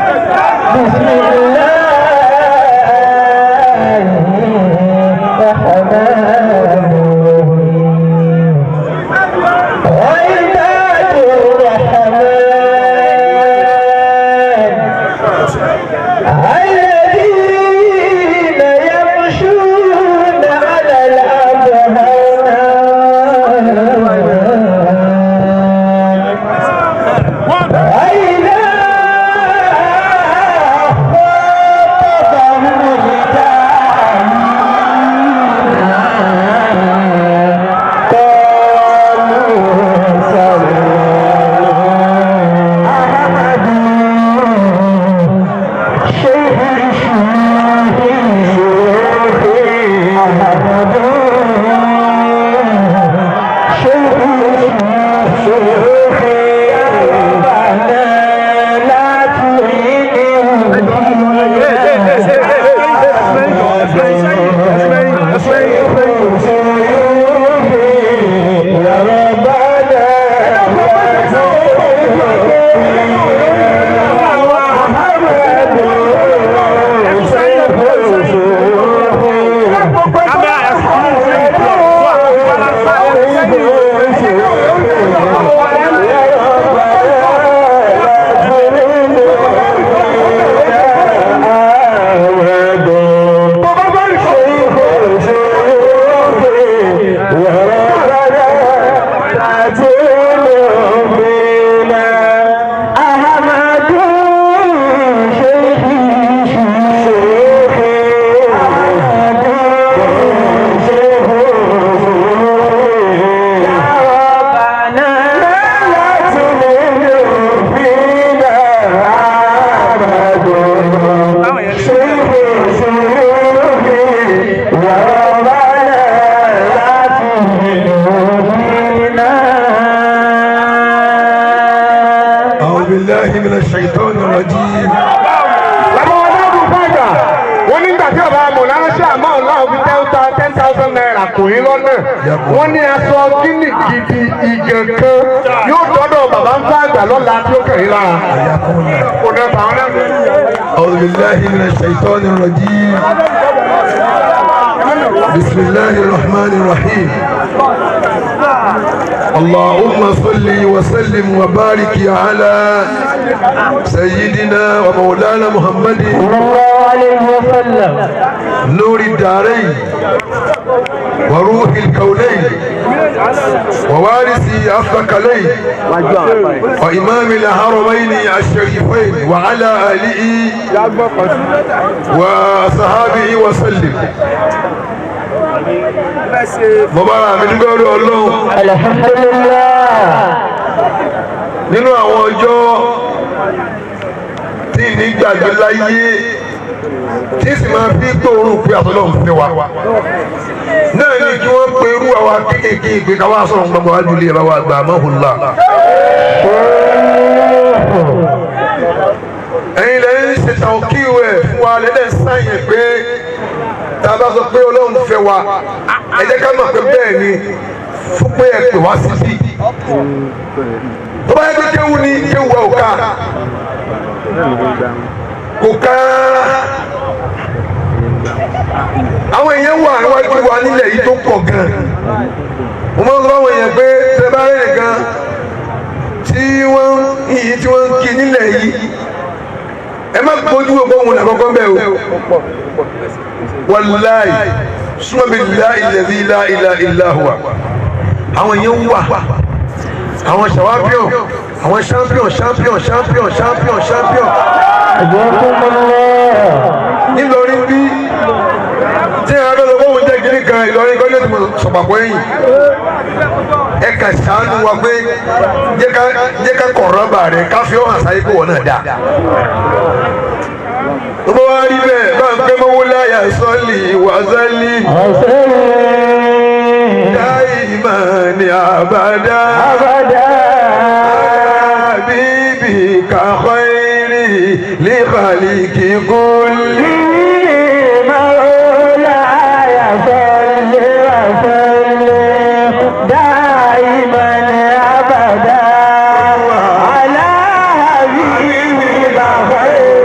بسم الله الرحمن الرحيم. وعباد الرحمن الذين يمشون على الأرض هونا وإذا خاطبهم الجاهلون قالوا سلاما. أحمد شيخ الشيوخ، أحمد شيخ الشيوخ، ربنا لا تهني يا ربنا. أعوذ بالله من الشيطان الرجيم. Bàbá wa dáàbò fàgbà wọ́n nígbà tí bàbá mọ̀lára ṣàmọ́ ọ̀làwọ̀ fi 10,000 naira kò yín lọ́nà. Wọ́n ní aṣọ gíní gidi ìgàn kan yóò dọ́dọ̀ bàbá ń fàgbà lọ́la tí ó kàn yín lára. Kò náà bàwọn náà. أعوذ بالله من الشيطان الرجيم. بسم الله الرحمن الرحيم. اللهم صل وسلم وبارك على سيدنا ومولانا محمد صلى الله عليه وسلم. نور الدارين وروح الكونين ووارث الثقلين وإمام الحرمين الشريفين وعلى آله وصحابه وسلم. Mo bára mi dúpẹ́ lọ́dọ̀ Ọlọ́run. الحمد لله. Nínú àwọn ọjọ́ tí ní gbàgbé láyé tí sì máa fi gbóòórùn pé àtọ́lọ́run fẹ́ wa náà ni kí wọ́n pe irú àwa kéékèèké pé ká wá sọ̀rọ̀ gbogbo wájú ilé ẹ̀ bá wa gbà mọ́hùnlá. Ẹ̀yin lẹ́yìn ń ṣe tàn kí ẹ̀ fún wa lẹ́lẹ́ sáyẹn pé tá a bá sọ pé Ọlọ́run fẹ́ wa, ẹ jẹ́ ká mọ̀ pé bẹ́ẹ̀ ni fún pé ẹ pè wá síbí. Tó bá yẹ pé kéwu ni kéwu wa ò ká, kò ká rárá. Àwọn èèyàn wà níwájú wa nílẹ̀ yìí tó pọ̀ gan. Mo máa ń sọ fáwọn èèyàn pé tẹ bá rẹ̀ nìkan tí wọ́n ń yìí tí wọ́n ń kí nílẹ̀ yìí, ẹ má gbójú ògbó òun làkọ́kọ́ bẹ́ẹ̀ o. Wàláì súnmọ́ bí la ilaha illa illa huwa, àwọn èèyàn wà, àwọn ṣàwápíọ̀n, àwọn champion, champion, champion, champion, champion. حياكم الله. Nílọrin bí tí àwọn abẹ́lẹ̀ bóun jẹ́ kiri kan, Ìlọrin kọ́ni ó ti mọ̀ sọ̀pàpọ̀ ẹ̀yìn. Ẹ kà ṣàánú wa pé jẹ́ ká kọ̀ rọ́bà rẹ̀ ká fi ọ́ hàn sáyé pé wọ́n náà dà. Tó bá wá rí bẹ́ẹ̀ bá ń pẹ́ mọ́wó láyà sọ́ọ̀lì wàzálì. وسلم. Dáìmọ̀ ní àbádá. أبدا. حبيبك خير لخلق كل. مولاي صل وسلم دائما ابدا على حبيبك خير.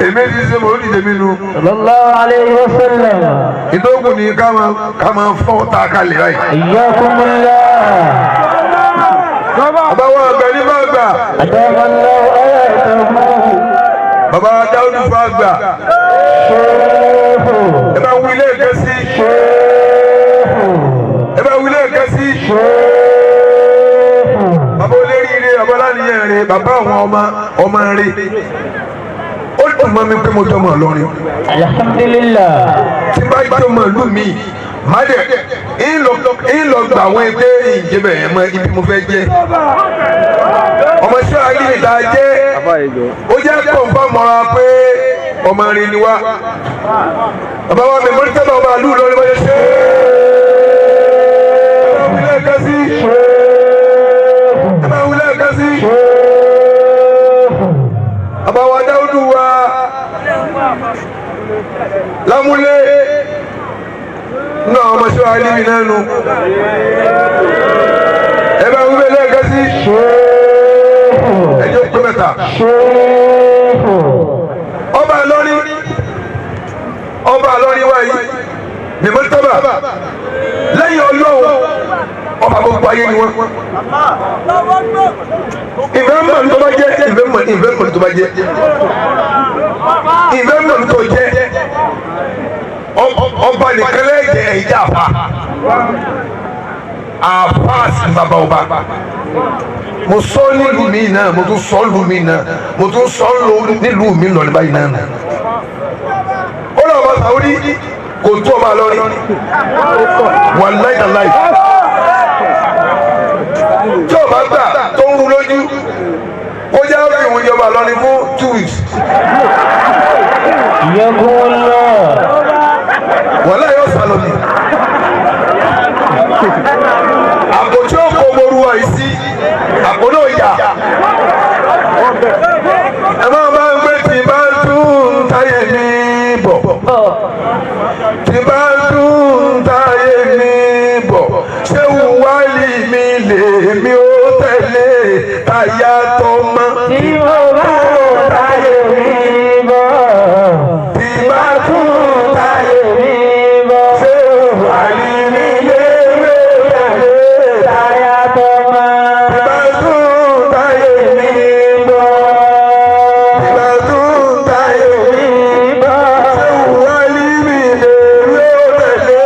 Èmi ti ṣe mò ń dìde mi nu. Sallallahu alayhi wa sallam. Ìdókùn ni ká máa fọ́ ta kalẹ̀ báyìí. Iyyakumullah. Bàbá wa àgbà ní bá gbà. Adamallahu ayatahu. Bàbá Dáúdù fà gbà. Shehu. Ẹ bá wí lẹ́ẹ̀kan sí. Shehu. Ẹ bá wí lẹ́ẹ̀kan sí. Shehu. Bàbá olórí ire, bàbá aláníyàn rẹ, bàbá àwọn ọmọ ọmọ rẹ. Ó dùn mọ́ mi pé mo jọmọ Ìlọrin. Alhamdulillah. Tí bá jọmọ ìlú mi, má dẹ̀ ń lọ gbà àwọn ẹgbẹ́ ìjẹ́bẹ̀ yẹn mọ́ ibi mo fẹ́ jẹ́. Ọmọ iṣẹ́ ayélujára jẹ́ ó jẹ́ kọ̀ǹfà mọ́ra pé ọmọ rẹ ni wá. Bàbá wa mi mọ́tò tẹ́lẹ̀ ọba àlú Ìlọrin wáyé ṣe é. Ẹ bá wí lẹ́ẹ̀kan sí. Ẹ bá wí lẹ́ẹ̀kan sí. Bàbá wa Dáúdù wa lámúlé nínú àwọn ọmọ ṣọ́ra níbi náà nu. Ẹ bá wí lẹ́ẹ̀kan sí. Ẹjọ́ pé mẹ́ta. Ọba Ìlọrin, ọba Ìlọrin wa yìí nìmọ́tàbà lẹ́yìn Ọlọ́run ọba gbogbo ayé ni wọ́n. Ìfẹ́ mọ̀ ní tó bá jẹ́, ìfẹ́ mọ̀ ìfẹ́ mọ̀ ní tó bá jẹ́, ìfẹ́ mọ̀ ní tó jẹ́. Ọba nìkan lẹ́jẹ̀ ẹ̀yà àfa àfa sí bàbá ọba. Mo sọ nílùú mi náà, mo tún sọ nílùú mi náà, mo tún sọ nílùú mi lọ ní báyìí náà. Ó lọ bá Sàwúdí kò tó ọba lọrin wàláì tàláì tí ọba gbà tó ń ru lójú kó já fi ìwé ìjọba lọrin fún 2 weeks. Iyyakumullah. Wàláì yóò sá lọ ní. Àpò tí ó kó gboru wa yìí sí àpò náà yà. Ẹ máa bá ń gbé tí bá ń tún táyé mi bọ̀. Tí bá ń tún táyé mi bọ̀. Ṣé wàhálì mi lèmi ó tẹ̀lé táyà tọmọ? Tí mo bá táyé mi bọ̀. Tí bá tún táyé mi bọ̀. ṣé wàhálì mi lèmi ó tẹ̀lé Táyà tọmọ. tí bá tún táyé mi bọ̀. tí bá tún táyé mi. Mi bọ̀. Ṣé wàhálì mi lèmi ó tẹ̀lé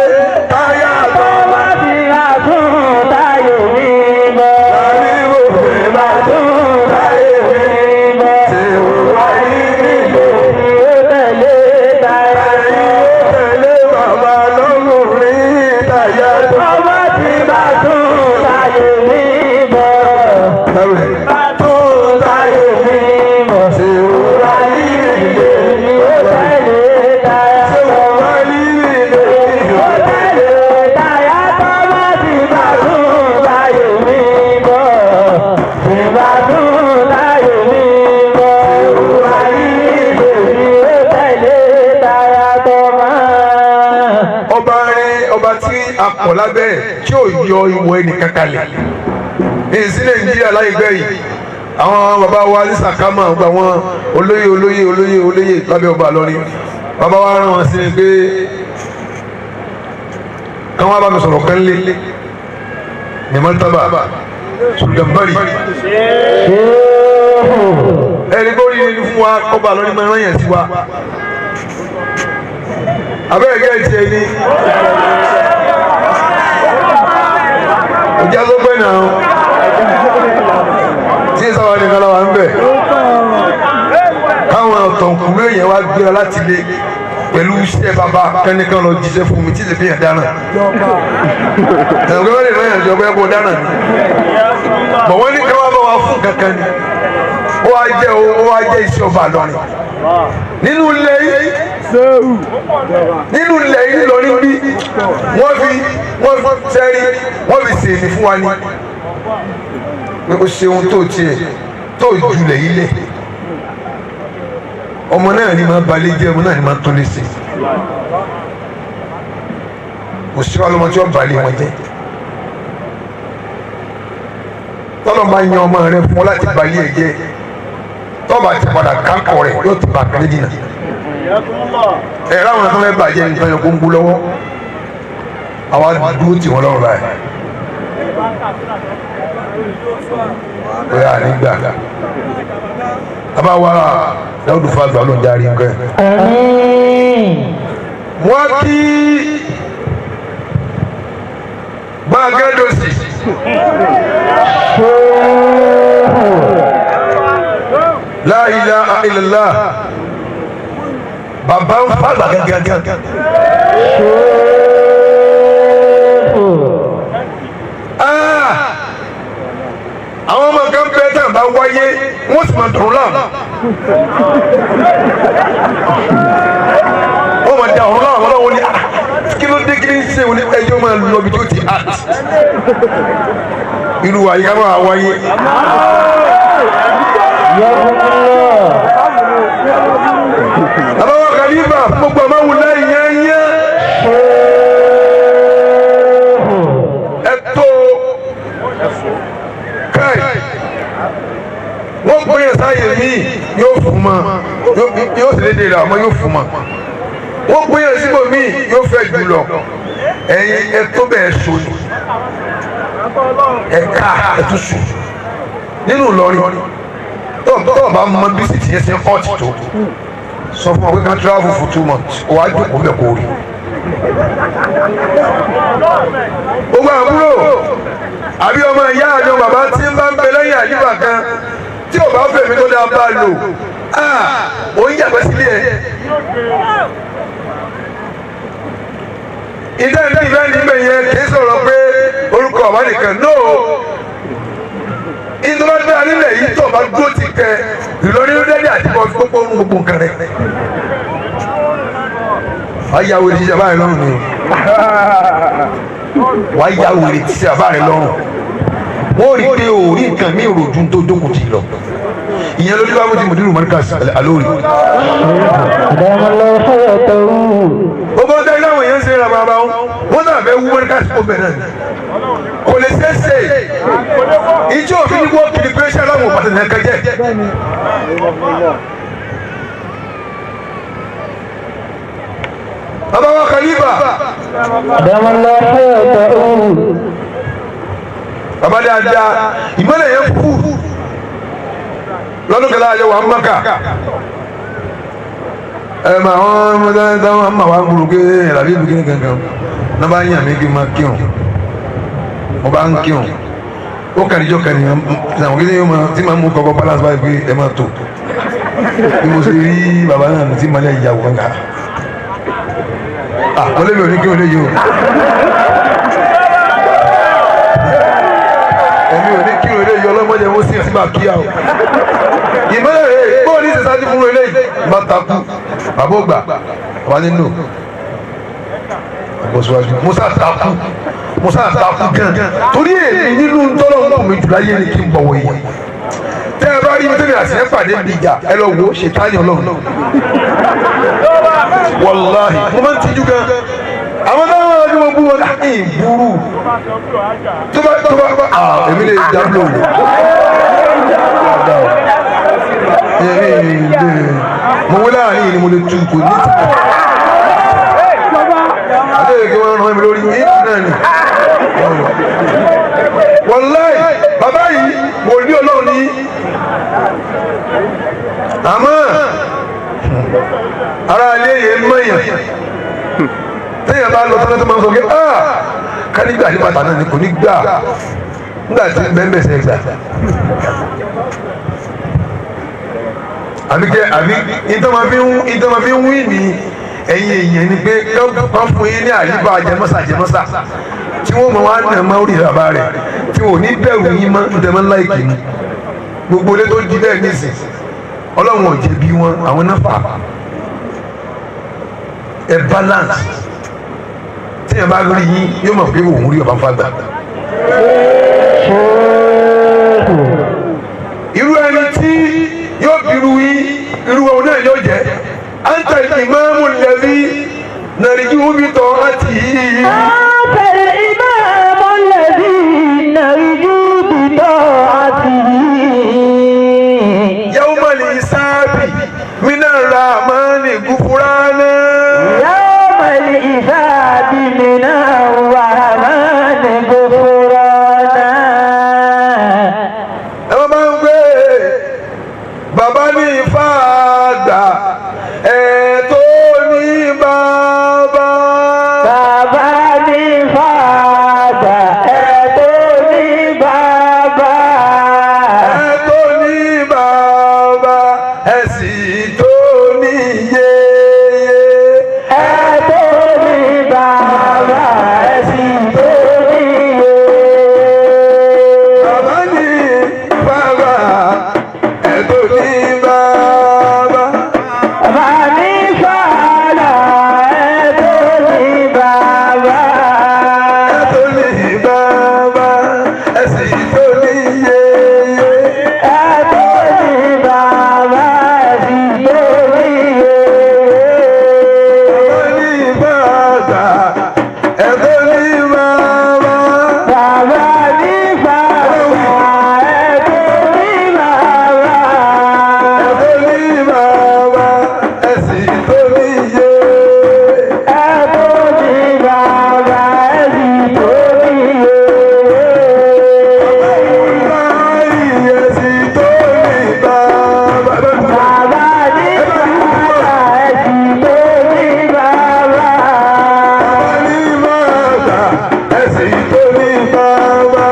táyà tọmọ? Bá ti bá tún táyé mi bọ̀. Wàhálì mo fẹ́ bá Tún táyé mi bọ̀. ṣé wàhálì mi lèmi. Ó tẹ̀lé táyà. Tẹ̀lé bàbá lọ́kùnrin táyà tó. Ọmọ tí bá tún táyé mi bọ̀. Bá tún táyé Mi bọ̀. ṣe wà ní ilé. Ó tẹ̀lé táyà. Ṣé wà ní ilé? Ó tẹ̀lé táyà tọ́mọ tí bá tún táyé mi bọ̀. Tí bá tún táyé mi bọ̀. Ó tẹ̀lé táyà tọ́mọ. Ọba rẹ ọba tí a pọ̀ lábẹ́ ẹ̀ tí ò yọ ìwọ ẹnìkan kalẹ̀. Ní sí Nàìjíríà láìpẹ́ yìí, àwọn bàbá wa ní Sàkámà gba wọn olóyè olóyè olóyè olóyè lábẹ́ ọba Ìlọrin. Bàbá wa rán wọn sí mi pé káwọn bá mi sọ̀rọ̀ kan lé ní mọ́tàbà Sùdàmbárì. Ẹni kó rí ni fún wa ọba Ìlọrin máa rán yẹn sí wa. Abẹ́rẹ́ kẹ́ ẹ̀ tiẹ̀ ni. Ìjà tó pẹ́ náà tí sábà nìkan la wà ń bẹ̀. Káwọn ọ̀tọ̀kùnrin èèyàn wá gbéra láti lé pẹ̀lú iṣẹ́ bàbá kẹ́nìkan lọ jíṣẹ́ fún mi tí ìṣe fi hàn dáná. Ẹ̀rọ pé wọ́n lè rán ìyànjọ́ pé kó dáná ni. Bọ̀ wọ́n ní káwọn bá wa fún kankan ni. Ó wá jẹ́ ó wá jẹ́ iṣẹ́ ọba Ìlọrin. Nínú ilẹ̀ yìí nínú ilẹ̀ yìí lọ́rin bí wọ́n fi wọ́n fi sẹ́rí wọ́n fi sèmi fún wa ni. Pé o ṣeun tó tiẹ̀ tó julẹ̀ yìí lẹ̀. Ọmọ náà ni máa balẹ̀ jẹ́, ọmọ náà ni máa tún lé sí. Kò sí wa lọ́mọ tí wọ́n balẹ̀ wọn jẹ́. Tọ́lọ́ máa yan ọmọ rẹ fún ọ láti balẹ̀ ẹ̀ jẹ́. Tọ́ba ti padà kánkọ̀ rẹ̀ yóò ti bà kálí jìnnà. Ẹ̀ láwọn tó fẹ́ bàjẹ́ nǹkan yẹn kó ń bú lọ́wọ́. Àwa dúró tì wọ́n lọ́rùn báyìí. Bóyá nígbà. Bàbá wa Dáúdù Fágbà ló ń darí nǹkan ẹ̀. Àmín. Wọ́n kí gbàgẹ́dọ̀sì. La ilaha illallah. Bàbá ń fàgbà gángan. Ah! Àwọn ọmọ kan bẹ́ẹ̀ tàn bá wáyé, wọ́n sì máa dùn láàmú. Wọ́n máa da ọ̀run láàmú ọlọ́wọ́ ni ah! Kí ló dé, kí ní ṣe òní ẹjọ́ máa lọ ibi tó ti art. Irú àyíká máa wáyé. Bàbá wa Khalifa gbogbo àmọ́ wù láyé yẹn yẹn. Ẹ tó káì wọ́n gbé yẹn sáyè mí yóò fún ma, yóò sì lédè rẹ̀ àmọ́ yóò fún ma. Wọ́n gbé yẹn síbò mí yóò fẹ́ jù lọ. Ẹ̀yin ẹ tó bẹ́ẹ̀ so ni ẹ̀ka ẹ̀tún sùn nínú Ìlọrin tó tó bá mọ bí sì ti yẹn ṣe ń hot tó, sọ fún wa pé ká travel for 2 months, wàá jókòó bẹ̀ kó rí. Gbogbo àbúrò àbí ọmọ ìyá àjọ bàbá tí ń bá ń bẹ lẹ́yìn àyíká kan tí ò bá fẹ̀mí tó dáa bá lò, ó ń yàgbẹ́ sílé ẹ̀. Ìdá ìdá ìfẹ́ níbẹ̀ yẹn kì í sọ̀rọ̀ pé orúkọ ọ̀bá nìkan no. Ìjọba dáa nílẹ̀ yìí tó bá dúró ti kẹ Ìlọrin ló dẹ́dẹ́ àti bọ́ gbogbo orun gbogbo nǹkan rẹ̀. Wàá ya wèrè ṣiṣẹ́ báyìí lọ́rùn ni o. Wàá ya wèrè ṣiṣẹ́ báyìí lọ́rùn. Wọ́n rí pé o rí nǹkan mi rojú tó jókòó ti lọ. Ìyẹn ló dé bá mo ti mùdírù Markaz alórí. Gbogbo ọjọ́ ilé àwọn èèyàn ń ṣe ra bàbá wọn, wọ́n náà fẹ́ wú Markaz kó bẹ̀rẹ̀ náà. Kò lè ṣeé ṣe. Ìjọ òfin ní wọ́n kiri pé ṣé aláwọ̀ pàtàkì nǹkan jẹ́. Bàbá wa Khalifa. Bàbá dáadáa, ìmọ̀lẹ̀ yẹn kú. Lọ́dún kẹlẹ́ ayé wa Maka. Ẹ mà wọ́n táwọn máa wá gbúrú pé ẹ̀rọ ìlú kíni kankan. Náà bá yàn mí kí n máa kírun. Mo bá ń kírun. Ó kàrí jọ kàrí àwọn kí ni yóò máa tí màá mú kọ́kọ́ balance báyìí pé ẹ máa tò. Bí mo ṣe rí bàbá náà tí màá lè yàwó kankan. Ah, mo lé mi ò ní kí o lè yí o. Èmi ò ní kí o lè yí ọlọ́mọdé mo sì ti máa kíyà o. Ìmọ̀lẹ̀ rẹ̀ bó ní ṣe sáájú fún eléyìí. Bá takú, bàbá ò gbà, bàbá ní nù. Àbọ̀síwájú, Musa takú, Musa takú gan. Torí èmi nínú tọ́lọ̀ ń bù mí jù láyé ni kí n bọ̀wọ̀ yìí. Tẹ́ ẹ bá rí ibi tẹ́lẹ̀ àti ẹ pàdé bí ìjà, ẹ lọ wo ṣètánì Ọlọ́run. Wàláhì, mo máa ń tijú gan. Àwọn táwọn ọmọ ọdún bú wọn ní ìburú. Tó bá tó bá èmi lè dábìlò wò. Mo wí láàrin yìí ni mo lè tu kò ní tìǹbù. Àti èké wọn rán mi lórí ní náà ni. Wàláhì, bàbá yìí mo ní Ọlọ́run ní. Àmọ́ ara ilé yẹn mọ̀yàn téèyàn bá lọ tọ́lá tó máa ń sọ pé ah ká nígbà ní bàtà náà ni kò ní gbà nígbà tí bẹ́ẹ̀ sẹ́ gbà. Àbí kẹ́ àbí ìtọ́ máa fi ń wí ní ẹ̀yìn èèyàn ni pé kán fún yín ní àyíbá jẹmọ́sà jẹmọ́sà tí wọ́n mọ̀ wá nà má orí bàbá rẹ̀ tí wọ́n ò ní bẹ̀rù yín mọ́ ntẹ̀mọ́ láìkì ni gbogbo ilé tó di bẹ́ẹ̀ nísìn Ọlọ́run ò jẹ̀bi wọn àwọn náà fà ẹ balance tí ẹ bá rí yín yóò mọ̀ pé òun rí ọba fàgbà. Irú ẹni tí yóò bírú yín irú ọ̀hún náà yóò jẹ́ anta ìmáàmù lẹ́bí nàìjíríà bí tọ́ àti yìí. Anta ìmáàmù lẹ́bí nàìjíríà bí tọ́ àti yìí. Yawma lè rahmani gufurana. يوم الحساب من الرحمن غفرانا. Ẹ bá máa ń gbé bàbá ní ifá àgbà ẹ̀ tó ní bàbá. Bàbá ní fàdà ẹ̀ tó ní bàbá. Ẹ tó ní bàbá ẹ sì tó ní yéyé. Ẹ̀ tó ní bàbá ẹ̀ sì tó ní yé. Bàbá ní bàbá ẹ tó ní bàbá. Bàbá ní fàdà ẹ̀ tó ní bàbá. Ẹ tó ní bàbá ẹ sì tó ní yéyé. Ẹ̀ tó ní bàbá ẹ̀ sì tó ní yé. Bàbá ní bàbá ẹ tó ní bàbá. Bàbá ní bàbá ẹ̀ tó ní bàbá. Ẹ tó ní bàbá ẹ sì tó ní yéyé. Ẹ tó ní bàbá ẹ sì tó ní yé. Bàbá ní bàbá ẹ sì tó ní bàbá.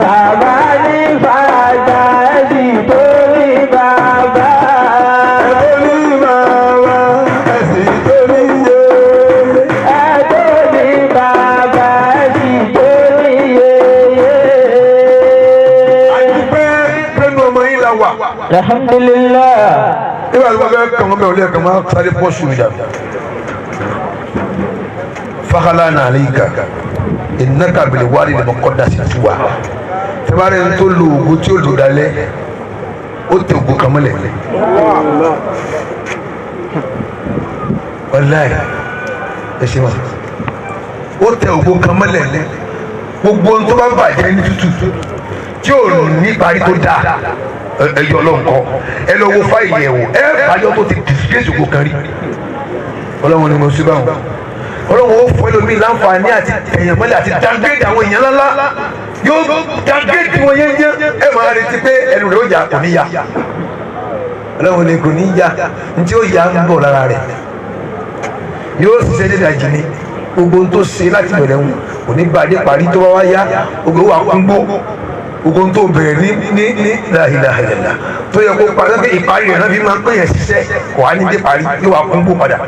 Bàbá ní bàbá ẹ sì tó ní bàbá. Ẹ tó ní bàbá ẹ sì tó ní yé. Alhamdulillah. Nígbà tí wọ́n fẹ́ kàn wọ́n bẹ̀ wọlé ẹ̀kan máa sáré pọ̀ sùn ìjà. Fakala nàlíkà ìnáka bìlẹ̀ wárí ni mo kọ́ da sí tiwa. Tẹ́bárẹ̀ ń tó lo ògùn tí ó lò dalẹ̀, ó tẹ ògùn kan mọ́lẹ̀. Wàláì ẹ ṣe wá. Ó tẹ ògùn kan mọ́lẹ̀ gbogbo ohun tó bá bàjẹ́ ní tútù tí ò ní parí tó dáa ẹ yọ ọlọ́run kọ ẹ lọ wo fáìlì ẹ̀ wò ẹ bàjọ́ tó ti disgrace ògùn kan rí. Ọlọ́run ni mo ṣe báwọn. Ọlọ́run ó fọ́ ẹlòmíì láǹfààní àti ẹ̀yàn mọ́lẹ̀ àti downgrade àwọn èèyàn ńláńlá yóò downgrade wọn yẹ́nyẹ́ ẹ máa retí pé ẹnu rẹ̀ ó yà kò ní yà. Ọlọ́run ni kò ní yà ntí ó yà ń bọ̀ lára rẹ̀ yóò ṣiṣẹ́ dídàjì ni gbogbo ohun tó ṣe láti bẹ̀rẹ̀ wọn kò ní bá a dé parí tó bá wá yá gbogbo wa kún gbó gbogbo ohun tó bẹ̀rẹ̀ ní làhìlàhìlà tó yẹ kó parí pé ìparí rẹ̀ náà fi máa ń pè yẹn ṣiṣẹ́ kò á ní dé parí yóò wá kún gbó padà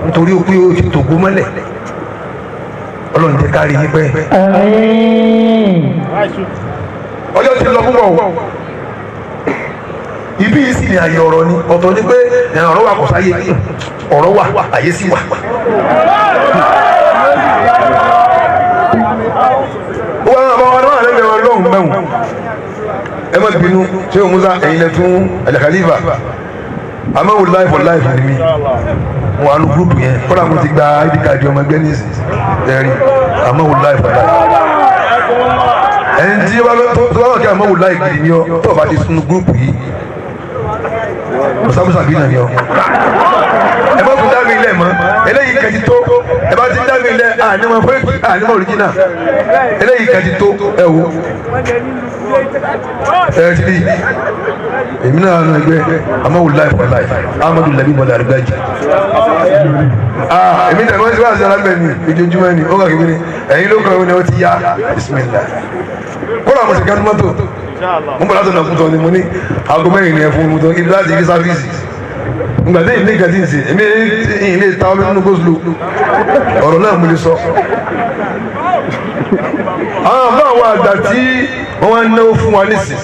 nítorí ó pé ó ti tògbó mọ́lẹ̀. Ọlọ́run jẹ́ ká rí yín pẹ́. Àmín. Ọjọ́ ti lọ púpọ̀ o. Ibi yìí sì ní àyè ọ̀rọ̀ ni ọ̀tọ̀ ni pé ọ̀rọ̀ wà kò sáyé ọ̀rọ̀ wà àyè sì wà. Wọ́n á bá wọn náà lẹ́gbẹ̀ẹ́ wọn lọ́hùn mẹ́wọ̀n. Ẹ má bínú ṣé o Musa ẹ̀yin lẹ tún Al-Khalifa amáwo life for life ni mi wọn àánú gúrúùpù yẹn kọ́lá mo ti gba id card ọmọ ẹgbẹ́ ní ìsìn ẹ̀rí amáwo life for life ẹni tí ó bá wà kí amáwo life gidi ni ọ tó o bá ti sunu gúrúùpù yìí musamusa bí nàní ọ ẹ bá tún dá mi lẹ mọ́ eléyìí kan ti tó ẹ bá ti dá mi lẹ ànímọ fẹẹkì ànímọ òrìjìnà eléyìí kan ti tó ẹ wo ẹ ti di èmi náà nù ẹgbẹ́ amáwo life for life amadu labi bọlá àrígbájì ah èmi náà wọ́n ti wá sí alábẹ́ mi ojoojúmọ́ ni ó kà kí ni ẹ̀yin ló kọ́ ni ó ti yá bisimilah kóra mo sì kánú mọ́tò mo bọ̀ látọ̀nà kútọ́ ni mo ní aago 4 ni ẹ fún mi tó ibi láti rí sáfíìsì ngbà tí ìní kan ti ń sè èmi ìní ta omi nínú goslo ọ̀rọ̀ náà mo lè sọ. Àwọn àbá àwọn àgbà tí wọ́n wá ń náwó fún wa nísìn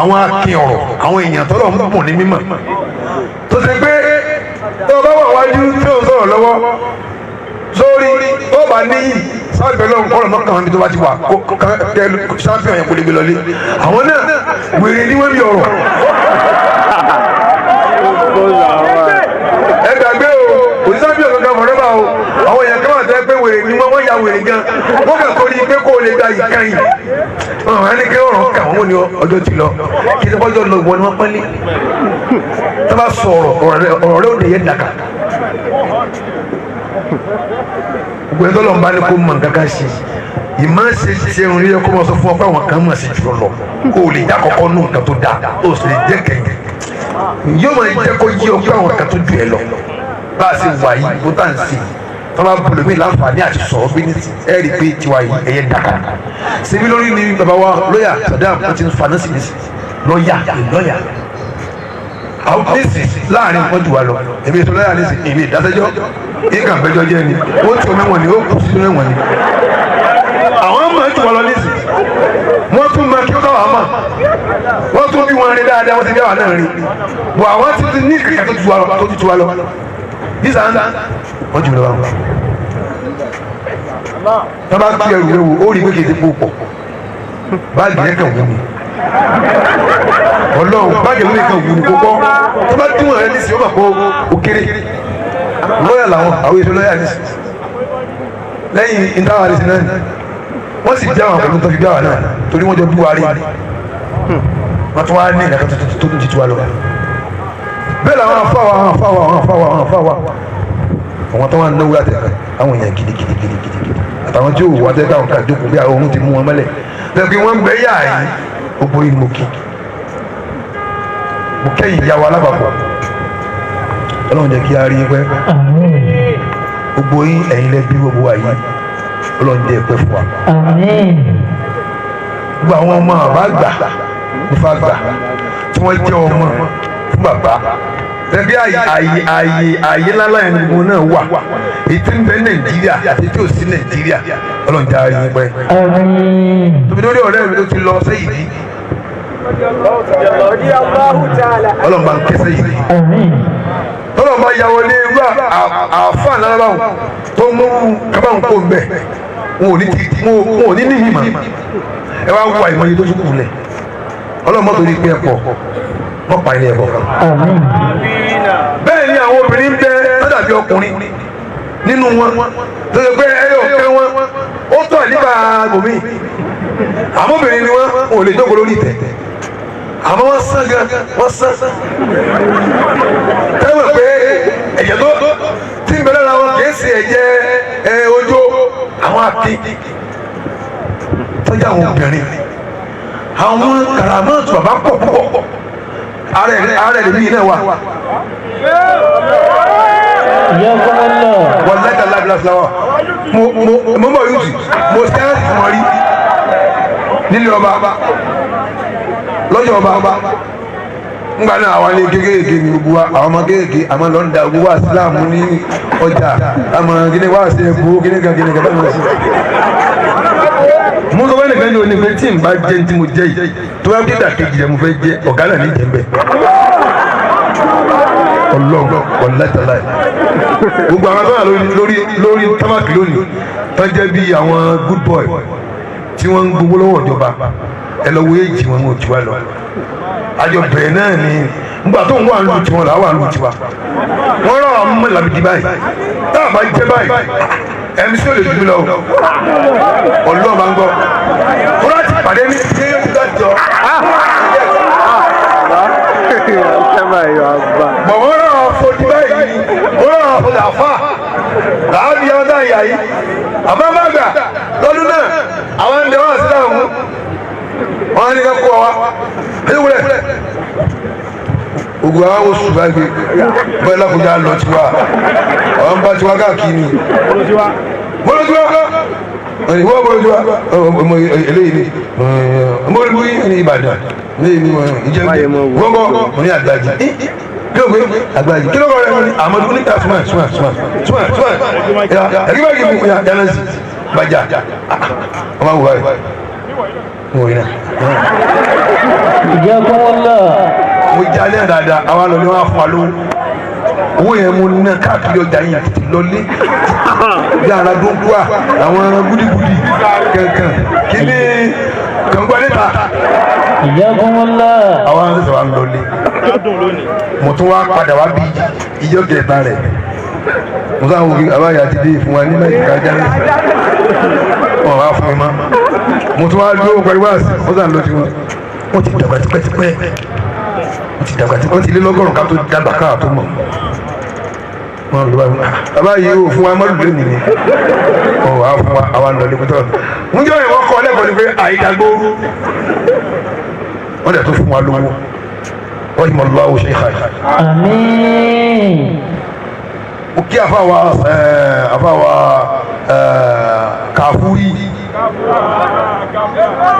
àwọn akin ọ̀rọ̀ àwọn èèyàn tọ́lọ̀ ń bùn ní mímọ̀ tó ṣe pé tó o bá wà wájú tí o ń sọ̀rọ̀ lọ́wọ́ sórí tó o bá níyì sábẹ́ lọ́hùn kọ́rọ̀ mọ́kàn wọn bí tó bá ti wà kó champion yẹn kó lè gbé lọlé àwọn náà wèrè ni wọ́n bí ọ̀rọ̀. Ẹ gbàgbé o kò sí champion kankan forever o àwọn èèyàn kan wà tẹ́ pé wèrè ni wọ́n ya wèrè gan wọ́n kàn kó ní pé kó o lè gba ìkan yìí Wọn á ní kí ọ̀rọ̀ kà wọ́n ní ọjọ́ ti lọ. Kí ẹ bọ́jọ́ lọ ìwọ ni wọ́n pọ́nlé. Tó bá sọ ọ̀rọ̀ ọ̀rọ̀ rẹ ó dẹ̀ yẹ dàkà. Gbogbo ẹni tọ́lọ̀ ń bá ní kó mọ̀ nǹkan kan ṣe. Ìmọ̀ ṣe ṣe ń rí ẹ kó máa sọ fún ọ pé àwọn kan mọ̀ sí jù lọ. Kó o lè dá kọ́kọ́ nù nǹkan tó dáa, o sì lè jẹ́ kẹ̀yìn. Yóò máa jẹ́ kó yí ọ pé àwọn kan tó jù ẹ lọ. Bá a ṣe wà yìí, bó tá à ń ṣe yìí, tọ́lá bolomi láǹfààní àti sọ̀rọ̀ bí ní ẹ rí i pé tiwa yìí ẹ̀yẹ dàkà. Ṣebí lórí ni bàbá wa lọ́yà Saddam wọ́n ti ń fa nọ́ọ̀sì nísì lọ́yà lọ́yà. Àwọn nísì láàrin wọ́n jù wá lọ. Èmi ètò lọ́yà nísì èmi ìdásẹ́jọ́ ìkà bẹ́jọ́ jẹ́ ni ó ti mẹ́wọ̀n ni ó kù sínú ẹ̀wọ̀n ni. Àwọn ọmọ jù wá lọ nísì. Wọ́n tún mọ kí ó káwá mọ̀. Wọ́n tún bí wọn rí dáadáa wọ́n ti bí àwọn náà rí. Bọ̀ àwọn ti ní kàkà tó ju wa lọ. Nísà wọ́n jù lọ báwọn. Tọ́ bá gbé ẹrù wéwu ó rí pé kìí ti kú pọ̀. Báàgì yẹn kàn wú ni. Ọlọ́run báàgì yẹn kàn wú ni kó gbọ́. Tọ́ bá díwọ̀n rẹ nísìnyí ó bà kó o kéré. Lọ́yà làwọn àwọn èso lọ́yà nísìnyí. Lẹ́yìn ìdáwà rẹ̀ sí náà wọ́n sì já àwọn pẹ̀lú tó fi bí àwọn náà torí wọ́n jọ bí wa rí. Wọ́n tún wá ní ìdàkọ́ tó tún ti tu wa lọ. Bẹ́ẹ̀ làwọn afáwa àwọn afáwa àwọn afáwa àwọn afáwa àwọn tó wà ń náwó àtẹ̀kẹ́ àwọn èèyàn gidigidi gidigidi àtàwọn tí ò wá tẹ́ káwọn kan jókòó bí àwọn ohun ti mú wọn mọ́lẹ̀ bẹ́ẹ̀ pé wọ́n ń bẹ yà yìí gbogbo yìí mo kí mo kẹ́yìn ìyá wa lápapọ̀ Ọlọ́run jẹ́ kí a rí pẹ́ gbogbo yín ẹ̀yin lẹ bí gbogbo wa yìí Ọlọ́run jẹ́ pẹ́ fún wa gbogbo àwọn ọmọ àbá gbà nífa gbà tí wọ́n jẹ́ ọmọ fún bàbá ẹbí àyè àyè àyè ńláńlá yẹn gbogbo náà wà ètí ń bẹ Nàìjíríà àti tí ò sí Nàìjíríà Ọlọ́run jẹ́ àárín pẹ́. Tóbi lórí ọ̀rẹ́ mi tó ti lọ sẹ́yìn ní. Ọlọ́run bá ń ké sẹ́yìn ní. Ọlọ́run bá ya wọlé irú àáfàá ńlá báwọn tó mú kábàáhùn kó ń bẹ̀ wọn ò ní níyì mọ́ ẹ wá wọ àìmọye tó tún kù lẹ̀ Ọlọ́run mọ́tò ní pé ẹ pọ̀ wọ́n pa ilé ẹ̀kọ́ kan. Bẹ́ẹ̀ ni àwọn obìnrin ń bẹ lọ́dàbí ọkùnrin nínú wọn tó ṣe pé ẹyọ kẹ́ wọn ó tó àlíbà gòmí. Àmọ́ obìnrin ni wọ́n ò lè jókòó lórí ìtẹ́. Àmọ́ wọ́n sán gan wọ́n sán. Tẹ́wọ̀n pé ẹ̀jẹ̀ tó tí ń bẹ lára wọn kì í ṣe ẹ̀jẹ̀ ojú àwọn akin tọ́jú àwọn obìnrin. Àwọn kàràmọ́ọ̀tù bàbá pọ̀ púpọ̀. Ara ẹ̀ lèmi náà wà. Wọ́n lẹ́tà lábílá fúláwà. Mo mọ̀ yóò tì mo ṣe é fún ọ rí nílé ọba lọ́jọ́ ọba. Ngbà náà àwọn ilé kéékèèké ní gbogbo wa àwọn ọmọ kéékèèké àmọ́ lọ ń da gbogbo wa síláàmù ní ọjà àmọ́ kíní wá sí ẹ̀kú kíní kan kíní kan báyìí wọ́n sí. Mo sọ fún ẹnìkan ní oní pé tí n bá jẹ́ ní tí mo jẹ́ yìí tó bá dé dàkejì rẹ̀ mo fẹ́ jẹ́ ọ̀gá náà ní jẹ́ ń bẹ̀. Ọlọ́run ọ̀làtàlá yìí. Gbogbo àwọn tó wà lórí lórí tábàkì lónìí tó jẹ́ bí àwọn good boy tí wọ́n ń gbowó lọ́wọ́ ìjọba ẹ lọ wo èjì wọn ò jù wá lọ. Àjọ bẹ̀rẹ̀ náà ni nígbà tó ń wà lù tiwọn là wà lù tiwa. Wọ́n rọ̀ àwọn ọmọ làbìdí báyìí. Tá a bá jẹ́ báyìí MC ò lè jù mí lọ Ọlọ́run bá ń gbọ́. Kúrò àti pàdé ní ṣé yóò ti dájọ́. Bọ̀ wọ́n rọ̀ àwọn fojú báyìí wọ́n rọ̀ àwọn fojú àfà làábi àwọn tá ìyá yìí. Àmọ́ má gbà lọ́dún náà àwọn ń dẹwọ́n sí láwọn wọn á ní ká kó wa ẹ wúlẹ̀. Ogun àwọn oṣù báyìí bẹ́ẹ̀ lákòjá lọ tiwa àwọn bá tiwa káàkiri bọ́lọ́tiwa ìwọ bọ́lọ́tiwa ọmọ eléyìí ni ọmọ olùkú ní Ìbàdàn eléyìí ni Ìjẹ̀bú gbọ́ngọ́ mo ní àgbàjì kí ló gbé àgbàjì kí ló kọ́ rẹ̀ mo ní àmọ́dún ní sùmọ̀ sùmọ̀ sùmọ̀ sùmọ̀ sùmọ̀ ẹ̀kí báyìí mú ya yánà sí bàjá ọmọ àwòrán rẹ̀ mo rí náà. Mo jalè dáadáa àwa lọ ní wọn fún wa lówó owó yẹn mo ná káàkiri ọjà yìí tètè lọlé bí ara dúndúà àwọn gúdígúdí kankan kíní kankan níta àwa ń sọ wa lọlé mo tún wá padà wá bí ijó kẹta rẹ mo sáà wò kí àbáyà ti dé fún wa ní máìkì kájà ní ìsìn Wọn wá fún mi mọ́, mo tún wá dúró pẹ̀lú wáàsí. Wọ́n sàn lọ sí wọn. Wọ́n ti dàgbà tipẹ́tipẹ́, wọ́n ti dàgbà tipẹ́, wọ́n ti lé lọ́gọ́rùn-ún ká tó dàgbà káà tó mọ̀. Wọn lọ báyìí, bàbá yìí ò fún wa mọ́lù lónìí ni ọ̀ wá fún wa. Àwa lọ lẹ́kọ̀ọ́ ń jọ ìwọ́n kọ́ lẹ́kọ̀ọ́ ni pé àyídàgbò wọ́n dẹ̀ tó fún wa lówó. Wọ́n yìí mọ̀ lọ́wọ́ ṣe é xayì. Àmín. Mo kí àfàwà àfàwà kàfúrí.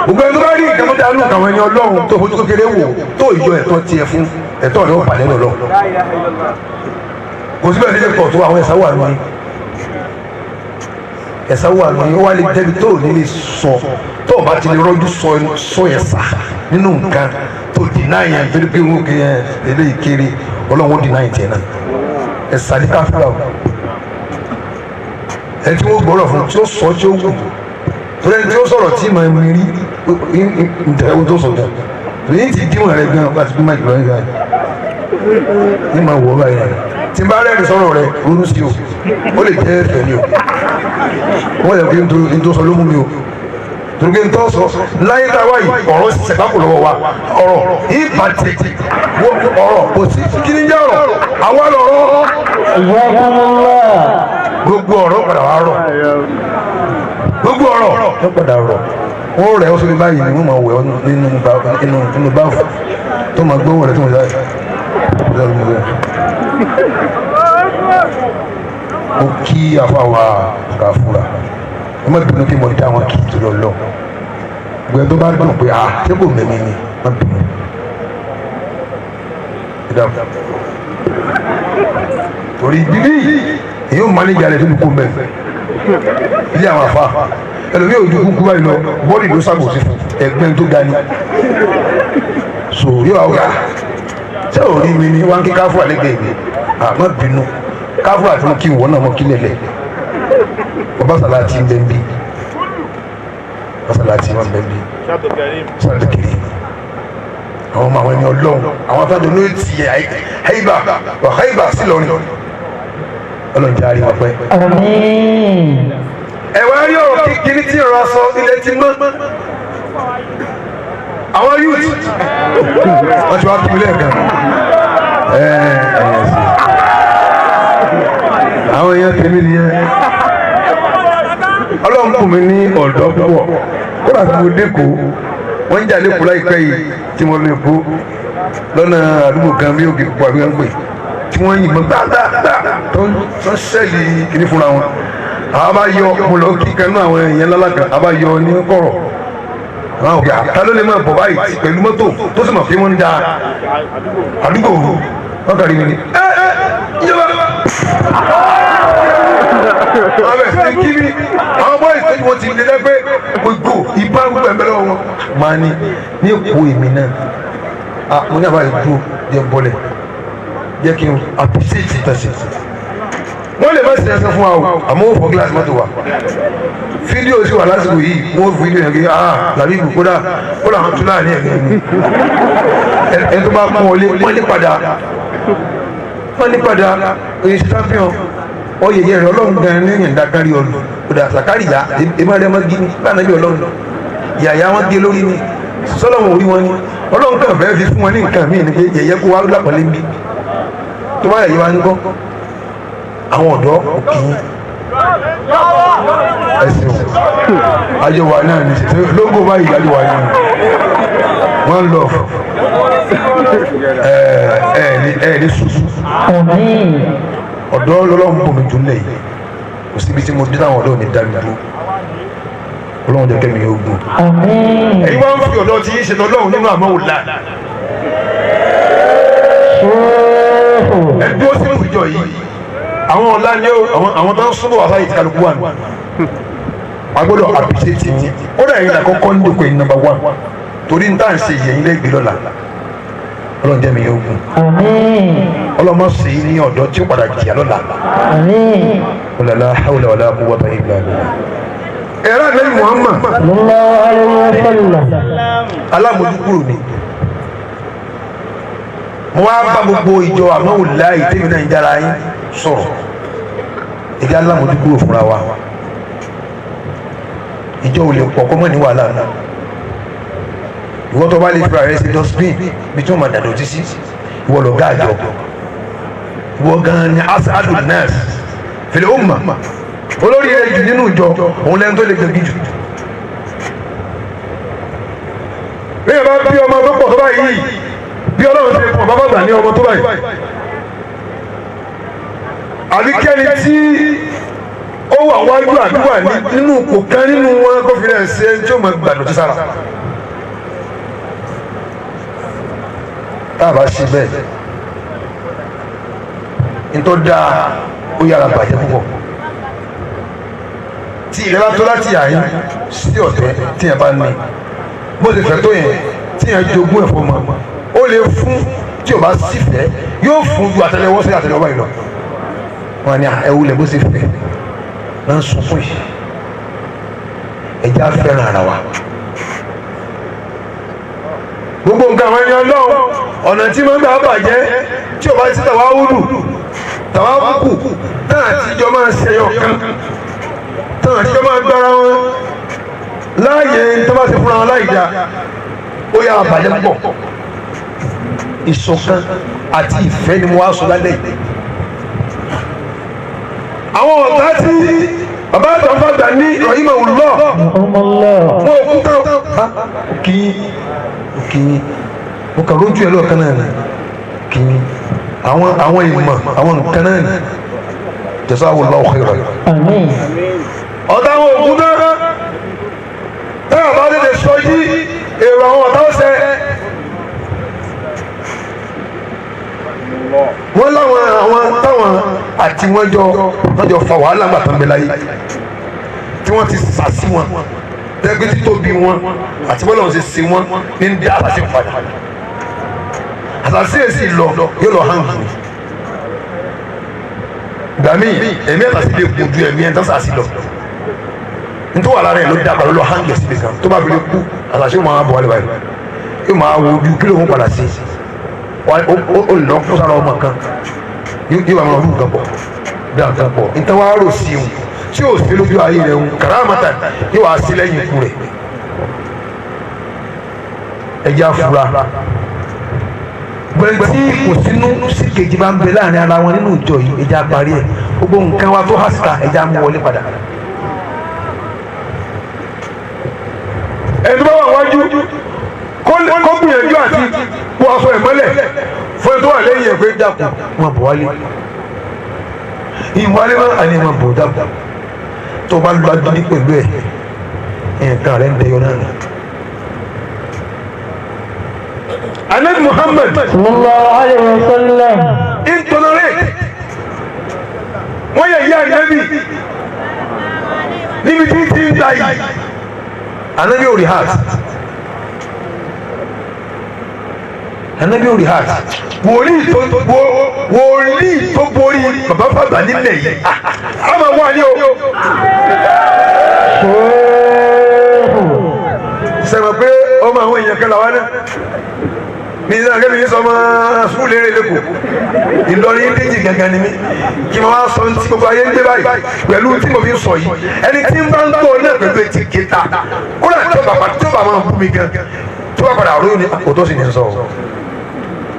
Gbogbo ẹni tó bá rí nǹkan tó dáa nù kàwọn ẹni ọlọ́run tó fojú kékeré wò, tó ìjọ ẹ̀tọ́ tiẹ̀ fún ẹ̀tọ́ rẹ̀ ó pàdé lọ́lọ́. Kò síbẹ̀ nílé pọ̀ tó àwọn ẹ̀sà wà lóyún, ẹ̀sà wà lóyún. Ó wà lè débi tó ní lè sọ tó o bá ti lè rọ́jú sọ ẹ̀sà nínú nǹkan tó dìnnà yẹn torí pé wọn kì í eléyìí kéré. Ọlọ́run ó dìnnà yẹn tiẹ̀ náà. Ẹ̀sà ní káfíńà o, ẹni tí wọ́n gbọ́rọ̀ fún tí ó sọ tí ó wù, torí ẹni tí ó sọ̀rọ̀ tí màá mi rí ntẹ̀wé tó sọ̀tọ̀ torí ti díwọ̀n rẹ̀ gan láti bí máìkì lọ́yìn gan ní màá wọ̀ ọ́ báyìí rẹ̀. Tí n bá rẹ́rìn sọ̀rọ̀ rẹ̀, ronú sí o, ó lè jẹ́ ẹ̀fẹ̀ ni o. Wọ́n yẹ kí n tó sọ ló mú mi o, torí kí n tó sọ láyé tá a wáyé ọ̀rọ̀ sẹ̀kákò lọ́wọ́ wa. Ọ̀rọ̀ ìbàtì ọ̀rọ̀ kò sí. Kí ni jẹ́ ọ̀rọ̀? Àwa lọ̀rọ̀. Jazakumullah. Gbogbo ọ̀rọ̀ padà wá rọ̀, gbogbo ọ̀rọ̀ ló padà rọ̀. Wọ́n rẹ̀ ọ́ sórí báyìí ni wọ́n máa wẹ̀ ọ́ nínú báfù tó máa gbówó rẹ̀ tó máa sáré. Mo kí àfàwà kàfúrà. Ẹ má bínú kí mo dá wọn kì í tó lọ lọ. Gbẹ tó bá dùn pé ah, ṣé kò mẹ́mi ni, má bínú. Ẹ dákun, torí bíbí èyí ò mánéjà rẹ̀ tó fi kó mẹ́ ilé àwọn afa. Ẹlòmíì ò ju kúkú báyìí lọ, bọ́ọ̀lì ló ṣàkóso fún ẹgbẹ́ tó ga ni. So yóò wá wíwá, ṣé ò rí mi ni wọ́n kí káfù àlẹ́gbẹ̀ẹ́ mi? Àmọ́ bínú káfù àti mo kí ìwọ náà, mo kí lẹ̀lẹ̀. Bàbá sàlátì ń bẹ́ ń bí, bàbá sàlátì wọn bẹ́ ń bí sàlátì. Àwọn ọmọ àwọn ẹni ọlọ́run, àwọn afẹ́dọ̀ ló ti haibà wà haibà sí lọ́rin. Ọlọ́run jẹ́ àríwá pẹ́. Àmín. Ẹ wá rí ọ̀rọ̀ kékeré tí ìrora sọ, ilẹ̀ ti mọ́. Àwọn youth wọ́n ti wá kí mi lẹ́ẹ̀kan. Ẹ ẹ sí àwọn èèyàn tèmi nìyẹn. Ọlọ́run kù mí ní ọ̀dọ́ púpọ̀. Kódà tí mo dẹ́kọ̀ọ́, wọ́n ń jà lẹ́kọ̀ọ́ láìpẹ́ yìí tí mo lè kó lọ́nà àdúgbò kan bí òkè púpọ̀ àbí wọ́n pè tí wọ́n yìnbọn gbàgbàgbà tó ń sẹ́ẹ̀lì kìíní fúnra wọn. Àwọn bá yọ, mo lọ kí kanú àwọn èèyàn lálá kan, àwọn bá yọ ní kọ̀rọ̀ àwọn òkè àtà ló lè máa bọ̀ báyìí pẹ̀lú mọ́tò tó sì mọ̀ pé wọ́n ń da àdúgbò wọn kàrí mi ni ẹ ẹ ìjọba wọn bẹ fi kí mi. Àwọn bọ́ọ̀lù tó wọ́n ti lé lẹ́gbẹ́ gbogbo ìbá gbogbo ẹ̀mẹ́ lọ́wọ́ wọn. Máa ní ní èkó èmi náà, ah, mo ní àbáyé dúró jẹ́ bọ́lẹ̀ jẹ́ kí n appreciate tẹ̀sí. Wọ́n lè má ṣe ẹsẹ̀ fún wa o, àmọ́ ó fọ́ gíláàsì mọ́tò wa. Fídíò sì wà lásìkò yìí, wọ́n fídíò yẹn kí ah làbí ìlú kódà kódà àwọn tún láàrin ẹ̀mí ẹni tó bá pọ́n wọlé, wọ́n lè padà, wọ́n lè padà oye champion oyè yẹn rẹ. Ọlọ́run gan ní yẹn dákárí ọlù kódà sàkárìyà èmi rẹ wọ́n gé ní báyìí bí ọlọ́run yàyà wọ́n gé lórí ni sọlọ́run orí wọn ni. Ọlọ́run kàn fẹ́ fi fún wọn ní nǹkan míì ni pé yẹ̀yẹ́ kó wá lápọ̀lẹ́ mi tó bá yẹ̀yẹ́ wa ń gbọ́. Àwọn ọ̀dọ́ òkè ẹsìn o, ayé wa náà ní sèse lógo báyìí, ayé wa náà one love. Ẹ ẹ ní ẹ ní sùsù. Àmín. Ọ̀dọ́ lọ́lọ́run bò mí jùlẹ̀ yìí. Kò síbi tí mo dé táwọn ọ̀dọ́ mi dá mi dúró. Ọlọ́run jẹ́ kẹ́mi yóò gùn. Àmín. Ẹ̀yin wá ń fi ọ̀dọ́ tí yín ṣe tọ́lọ́run nínú àmọ́ òòlà. Ṣéèfù. Ẹ dúró sínú ìjọ yìí. Àwọn ọ̀la ni ó àwọn tó ń súnmọ́ wà sáyé tí kálukú wà ní. A gbọ́dọ̀ appreciate yín. Kódà yín àkọ́kọ́ ń dòkó yín number one, torí n tá à ń ṣe yẹ̀yìn lẹ́gbẹ̀ẹ́ lọ́la. Ọlọ́run jẹ́ mi yóò gùn. Àmín. Ọlọ́mọ sì í ní ọ̀dọ́ tí ó padà jìyà lọ́la. Àmín. Wala la hawla wala quwwata illa billah. Ẹ̀rọ àgbẹ̀ Muhammad Sallallahu alayhi wa sallam. alámojúkúrò ni. Mo wá bá gbogbo ìjọ àmọ́wòláì tèmi náà ń jára yín sọ̀rọ̀, ìjà alámojúkúrò fúnra wa. Ìjọ ò lè pọ̀ kó mọ̀ ní wàhálà náà. Ìwọ tó bá lè fira rẹ sí dustbin bí tí wọ́n máa dàdọ̀tí sí, ìwọ lọ gá àjọ, ìwọ gan ni asadu nurse fil umma, olórí rẹ jù nínú ìjọ, òun lẹ́nu tó lè gbẹ̀gì jù. Bí ẹ bá bí ọmọ tó pọ̀ tó báyìí, bí Ọlọ́run ṣe fún ọ bàbá gbà ní ọmọ tó báyìí, àbí kẹ́ni tí ó wà wájú àdúrà nínú kò kán nínú wọn kó fi rẹ̀ ṣe ẹni tí ó máa gbàdọ̀ tó sára. Tá a bá ṣe bẹ́ẹ̀, ntọ́ dáa ó yára bàjẹ́ púpọ̀. Tí ìrẹ́lá tó láti àyín sí ọ̀tẹ́ tí yẹn bá ní bó ṣe fẹ́ tó yẹn, tí yẹn jogún ẹ̀fọ́ mọ́, ó lè fún tí o bá sì fẹ́ yóò fún ju àtẹ́lẹwọ́ sí àtẹ́lẹwọ́ báyìí lọ. Wọn ni ẹwù lẹ bó ṣe fẹ́ náà ń sunkún yìí. Ẹja fẹ́ràn ara wa. Gbogbo nǹkan àwọn ẹni Ọlọ́run, ọ̀nà tí máa ń gbà bàjẹ́ tí o bá ti tàwa wúlù tàwa kúkù náà àtijọ́ máa ṣe ẹyọ kan náà, àtijọ́ máa gbára wọn láàyè tó bá ti fúnra wọn láì dáa, ó yára bàjẹ́ púpọ̀. Ìṣọ̀kan àti ìfẹ́ ni mo wá sọ lálẹ́ yìí. Àwọn ọ̀tá tí bàbá àtàwọn ní ìrọ̀yìnmọ̀ wùlọ́ wọn ò kú tán. Kì í kì í mo kàn lójú ẹ lọ́ọ̀kan náà ni kì í àwọn ìmọ̀ àwọn nǹkan náà ni jazakallahu khairan. Ọ̀tá àwọn òkú tán táwọn bá tètè sọ yí èrò àwọn ọ̀tá ọ̀sẹ̀. Wọ́n láwọn àwọn táwọn àti wọ́n jọ wọ́n jọ fa wàhálà ńgbà tán bẹ láyé tí wọ́n ti sà sí wọn tẹ́gbẹ́ títóbi wọn àti bọ́lá wọn ṣe sí wọn ní bí àṣàṣe padà àṣàṣe èsì lọ yóò lọ hàn jù gbàmí ẹ̀mí àṣàṣe lè kú ju ẹ̀mí ẹ̀ tán sàṣì lọ nítorí wàhálà rẹ̀ ló dàgbà ló lọ hàn jù síbi kan tó bá fi lè kú, àṣàṣe máa bọ̀ wálé báyìí, yóò máa wo ojú kí lóun padà sí ó lọ kó sára ọmọ kan yóò bá máa rú nǹkan pọ̀ bí nǹkan pọ̀ nítorí wàá rò sí òun tí yóò sí lójú ayé rẹ̀ òun kàràmàtà yóò wá sí lẹ́yìn ikú rẹ̀. Ẹja fura gbẹ̀rẹ̀ tí kò sínú sí kejì bá ń bẹ láàrin ara wọn nínú ìjọ yìí, ẹja parí ẹ̀. Gbogbo nǹkan wa tó hàsíta, ẹja mú wọlé padà. Ẹni tó bá wà wájú kó gbìyànjú àti kó aṣọ ẹ̀ mọ́lẹ̀ fún ẹni tó wà lẹ́yìn ẹ̀ pé dàpọ̀ wọn bọ̀ wálé ìwálé máa àní wọn bọ̀ dàpọ̀ tó bá lu agídí pẹ̀lú ẹ̀ nǹkan rẹ̀ ń dẹyọ náà nù. Anabi Muhammad sallallahu alayhi wa sallam intolerate wọ́n yẹ ìyá anabi níbi tí tí ń ta yìí, anabi ò rí heart, anabi ò rí heart. Wòlíì tó borí bàbá fàgbà nílẹ̀ yìí a máa wà ní o. Sẹ́wọ̀n pé ọmọ àwọn èèyàn kan làwọn náà ní ìlànà kẹ́mi ní sọmọ sùúrù lérè lẹ́kọ̀ọ́ Ìlọrin déjì gangan ni mí kí n máa sọ ní tí gbogbo ayé ń gbé báyìí pẹ̀lú tí mo fi ń sọ yìí, ẹni tí ń bá ń gbọ́ náà pẹ̀lú etí kéta kódà tí ó bá máa bú mi gan tó bá padà ròyìn ní àkótó sì ní sọ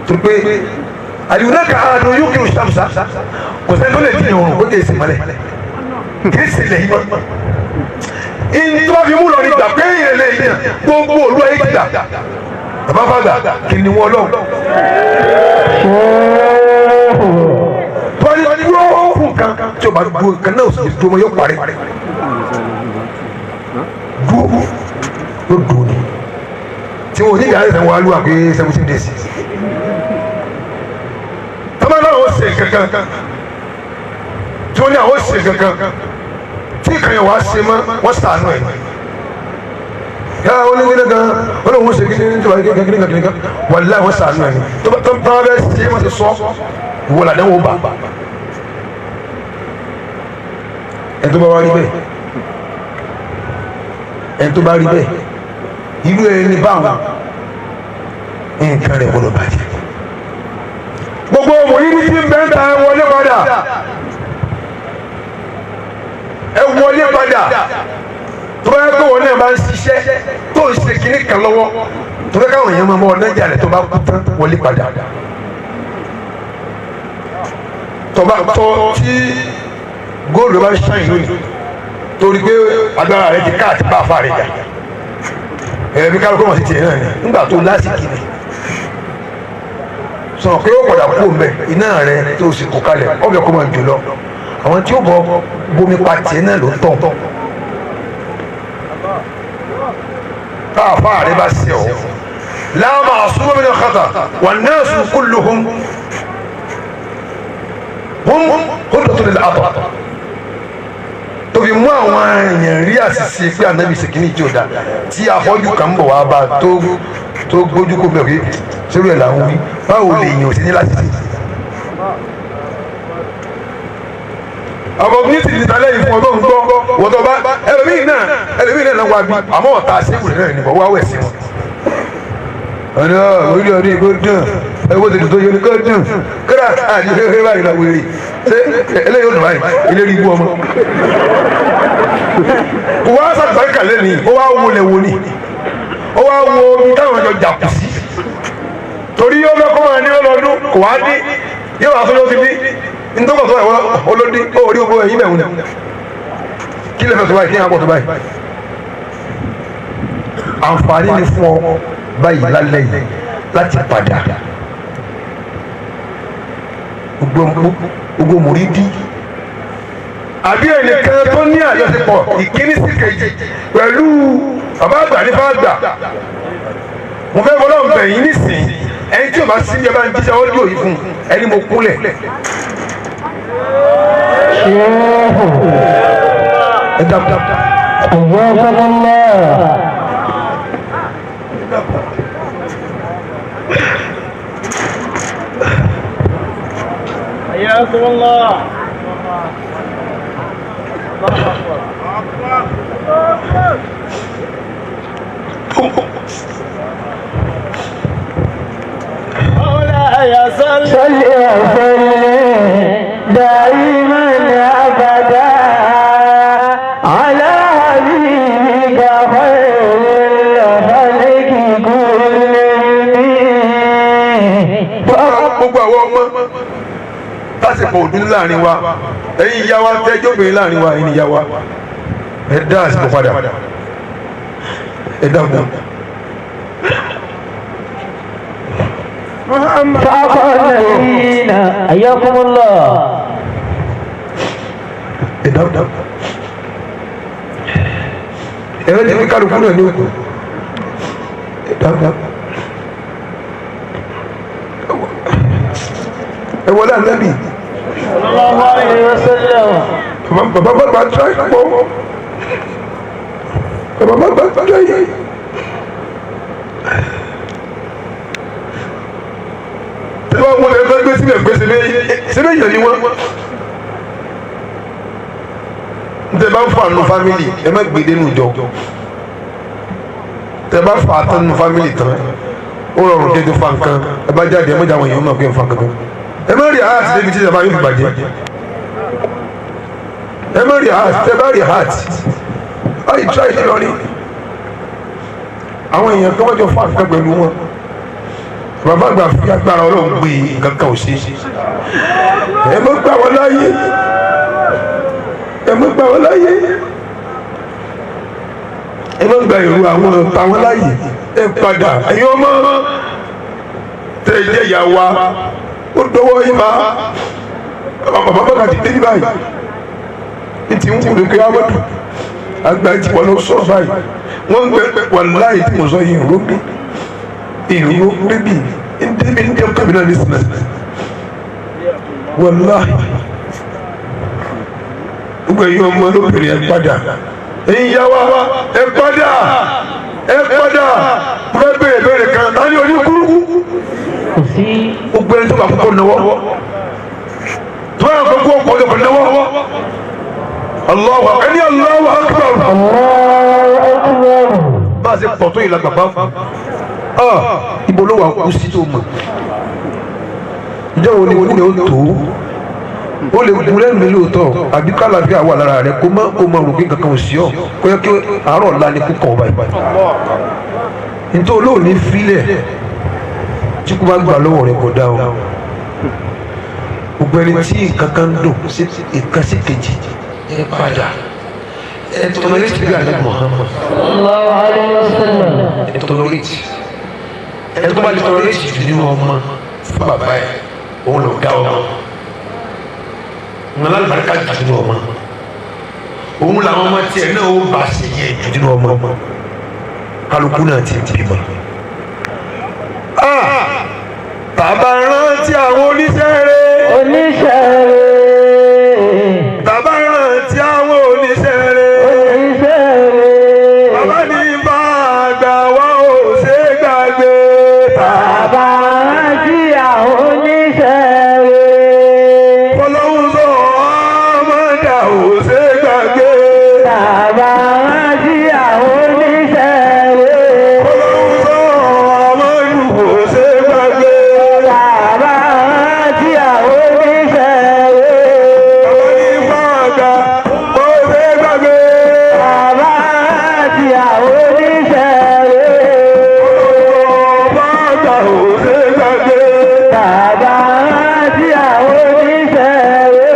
tó pé àdìgúnná ka àdùn yóò kírun ṣàmùsà kò sẹ́ni tó lè dín ìrùn kó tẹ̀ sí mọ́lẹ̀ kì í sì lẹ̀ yìí mọ́ ìtọ́ fi mú lọ ní gbà pé ìrẹ̀lẹ̀ yìí gbogbo olú ayé gbà bàbá fàgbà kì ní wọn lọ. Tọ́ni dúró fún nǹkan tí o bá dúró nǹkan náà sì dúró mọ́ yóò parí. Dúró yóò dúró ni. Tí wọn ò ní ìdáyẹ̀ sẹ́wọ̀n alúwa pé 17 days. Tọ́ba náà ó ṣe kankan. Tí wọ́n ní àwọn ó ṣe kankan. Tí ìkànnì wàá ṣe mọ́, wọ́n ṣàánú ẹ̀. Yàrá wọn ní kíni kan wọn lòun ṣe kíni tó bá kíni kíni kíni kan wàlláhì wọn sànú ẹ tó bá bẹ ṣe wọn ti sọ wọlé àdéhùn bá ẹ tó bá wá rí bẹ́ẹ̀, ẹ tó bá rí bẹ́ẹ̀ irú ẹni báwọn nǹkan rẹ̀ gbọ́dọ̀ bàjẹ́. Gbogbo mòyí ní tí ń bẹ́ẹ̀ ta ẹ wọlé padà, ẹ wọlé padà tó bá yẹ kó wọn náà bá ń ṣiṣẹ́ tó ń ṣe kinní kan lọ́wọ́ tó fẹ́ káwọn èèyàn máa mọ ọ̀nàjà rẹ̀ tó bá kú tán wọlé padà. Tọba tọ tí góòlù bá ń ṣàyìn lónìí torí pé agbára rẹ ti ká àti bá àfa rẹ jà, ẹ̀ẹ́dì kálukú mọ̀ sí tiẹ̀ náà ni nígbà tó lásìkò ni sọ̀rọ̀ pé ó padà kú mbẹ iná rẹ tó sì kó kalẹ̀ ọbẹ̀ kó máa jù lọ, àwọn tí ó bọ bomi pa tiẹ̀ náà ló ń tàn. Táàfà rẹ bá ṣe ọ la ma'suma min al-khata wan-nasu kulluhum hum huddatun lil-'ata, tó fi mú àwọn èèyàn rí àṣìṣe pé ànábì ṣèkínní tí ò da tí afọ́jú kan ń bọ̀ wá bá tó tó gbójú kó bẹ̀ pé sórí ẹ̀ là ń wí, báwo lè yàn sí ní láti ṣe. Àwọn ní ti níta lẹ́yìn fún ọdún gbọ́ wọ́tọ̀ bá ẹlòmíì náà ẹlòmíì náà wá bí àmọ́ ọ̀tá sẹ́wùrẹ́ náà nìbọn wá wẹ̀ sí wọn. Ọ̀nà orí ọdún ìgò dùn ẹgbẹ́ tètè tó yẹ ní kò dùn kódà àti fẹ́fẹ́ báyìí la wèrè ṣé eléyìí ó dùn báyìí eléyìí ibú ọmọ. Kò wá sàtìsáríkà lẹ́nìí, ó wá wọlé wọlé, ó wá wo omi táwọn ọjọ́ jà kù sí torí ó fẹ́ kó máa ní ọlọ́dún kò wá dé yóò wá fún ló ti dé ntọ́kọ̀ tó báyìí olódì ó rí gbogbo ẹ̀yìn bẹ̀rù ni kí lè fẹ́ tó báyìí kí ní àpọ̀ tó báyìí. Àǹfààní ni fún ọ báyìí lálẹ́ yìí láti padà gbogbo mùrídìí àbí ẹnìkan tó ní àjọṣepọ̀ ìkíní sí kejì pẹ̀lú bàbá àgbà nípa àgbà, mo fẹ́ bọ́lá ń bẹ̀ yín nísìnyí, ẹni tí o bá sí ní ẹ bá ń jíṣẹ́ ọ́díò yìí fún ẹni mo kúnlẹ̀. Ẹ dákun. Jazakallah. حياكم الله. مولاي صل صل وسلم دائما ابدا على حبيبك خير الخلق كلهم. Gbogbo àwọn ọmọ lásìkò ọdún láàrin wa, ẹ̀yin ìyá wa tẹ́jọ́ obìnrin láàrin wa, ẹ̀yin ìyá wa, ẹ dá àsìkò padà, ẹ dákun. فأقل حياكم الله. Ẹ dákun. Ẹ̀rọ ti fi kálukú náà ní òkú, ẹ dákun. Ẹ wọlé ànábì. Sallallahu alayhi wa sallam. Bàbá bàbá tíráì pọ̀, bàbá bàbá tíráì. Tí wọ́n wọlé ẹgbẹ́ gbé síbẹ̀ gbé síbẹ̀ yẹn ni wọ́n. Tẹ bá ń fa nu fámìlì, ẹ má gbé dénú jọ. Tẹ bá fa tán nu fámìlì tán, ó rọrùn kí ẹ tó fa nǹkan, ẹ bá jáde ẹ má jà wọ̀nyí, ó má pé ń fa nǹkan. Ẹ má rí àhàtì débi tí ìjàmbá yóò fi bàjẹ́. Ẹ má rí àhàtì, tẹ bá rí àhàtì báyìí tíráì ní lọrí. Àwọn èèyàn kan wọ́n jọ fa nǹkan pẹ̀lú wọn. Bàbá àgbà fi agbára Ọlọ́run gbé nǹkan kan ò ṣe. Ẹ má gbà wọ́n láàyè, ẹ má gbà wọ́n láàyè, ẹ má gba èrò àwọn ọ̀tá wọn láàyè. Ẹ padà, ẹ̀yin ọmọ tẹ jẹ́ ìyá wa, ó dọwọ́ yín bá bàbá bàbá ti dé ní báyìí ní ti ń wù ní pé amadu àgbà tí wọn lọ sọ báyìí, wọn ń gbẹ wàláyé tí mo sọ yìí ìró bí ìró bíbí ndébi ndé kàmínà ní sinẹ wàláyé. Gbogbo ẹ̀yin ọmọ lóbìnrin, ẹ padà, ẹ̀yin ìyá wa, ẹ padà, ẹ padà. Mo fẹ́ béèrè béèrè kan, tani oníkú? Kò sí. Gbogbo ẹni tó bá kókó náwó, tó bá kókó ọkọ tó náwó, Allahu ẹni Allahu akbar. Allahu akbar. Bá a ṣe pọ̀ tó yìí la bàbá ah ibo ló wà kú sí tó mọ̀, ìjọ wo ni kú ni ó tó Ó lè gun lẹ́nu mi lóòótọ́, àbí kálàfíà wà lára rẹ, kó má kó má rò pé nǹkan kan ò sí ọ, kó yẹ kí àárọ̀ ọ̀la ni kú kàn ọ́ báyìí. Nítorí olóòní filẹ̀ tí kò bá gbà lọ́wọ́ rẹ kò dá o. Gbogbo ẹni tí nǹkan kan ń dùn sí nǹkan sí kejì, ẹ padà ẹ tọ́lọ́rẹ́tì bí alẹ́ Muhammad. Sallallahu alayhi wa sallam. Ẹ tọ́lọ́rẹ́tì, ẹ tó bá lè tọ́lọ́rẹ́tì jù nínú ọmọ fún bàbá ẹ, òun ló dá ọmọ wọn lálùbáríkà jù nínú ọmọ, òun làwọn ọmọ tiẹ̀ náà ó bá ṣe yẹ jù nínú ọmọ. Kálukú náà ti bímọ. Ah! Bàbá rántí àwọn oníṣẹ́ rẹ̀. Oníṣẹ́ rẹ̀. Bàbá rántí àwọn oníṣẹ́ rẹ̀. Oníṣẹ́ rẹ̀. Bàbá ní bá àgbà wa ò ṣe é gbàgbé. Bàbá rántí àwọn oníṣẹ́ rẹ̀. Ọlọ́run sọ ọmọdà ò ṣe é gbàgbé. Bàbá rántí àwọn oníṣẹ́ rẹ̀. Ọlọ́run sọ ọmọdù ò ṣe é gbàgbé. Bàbá rántí àwọn oníṣẹ́ rẹ̀. Bàbá ní bá àgbà ò ṣe é gbàgbé. Bàbá rántí àwọn oníṣẹ́ rẹ̀. Bàbá àgbà ò ṣe é gbàgbé. Bàbá rántí àwọn oníṣẹ́ rẹ̀.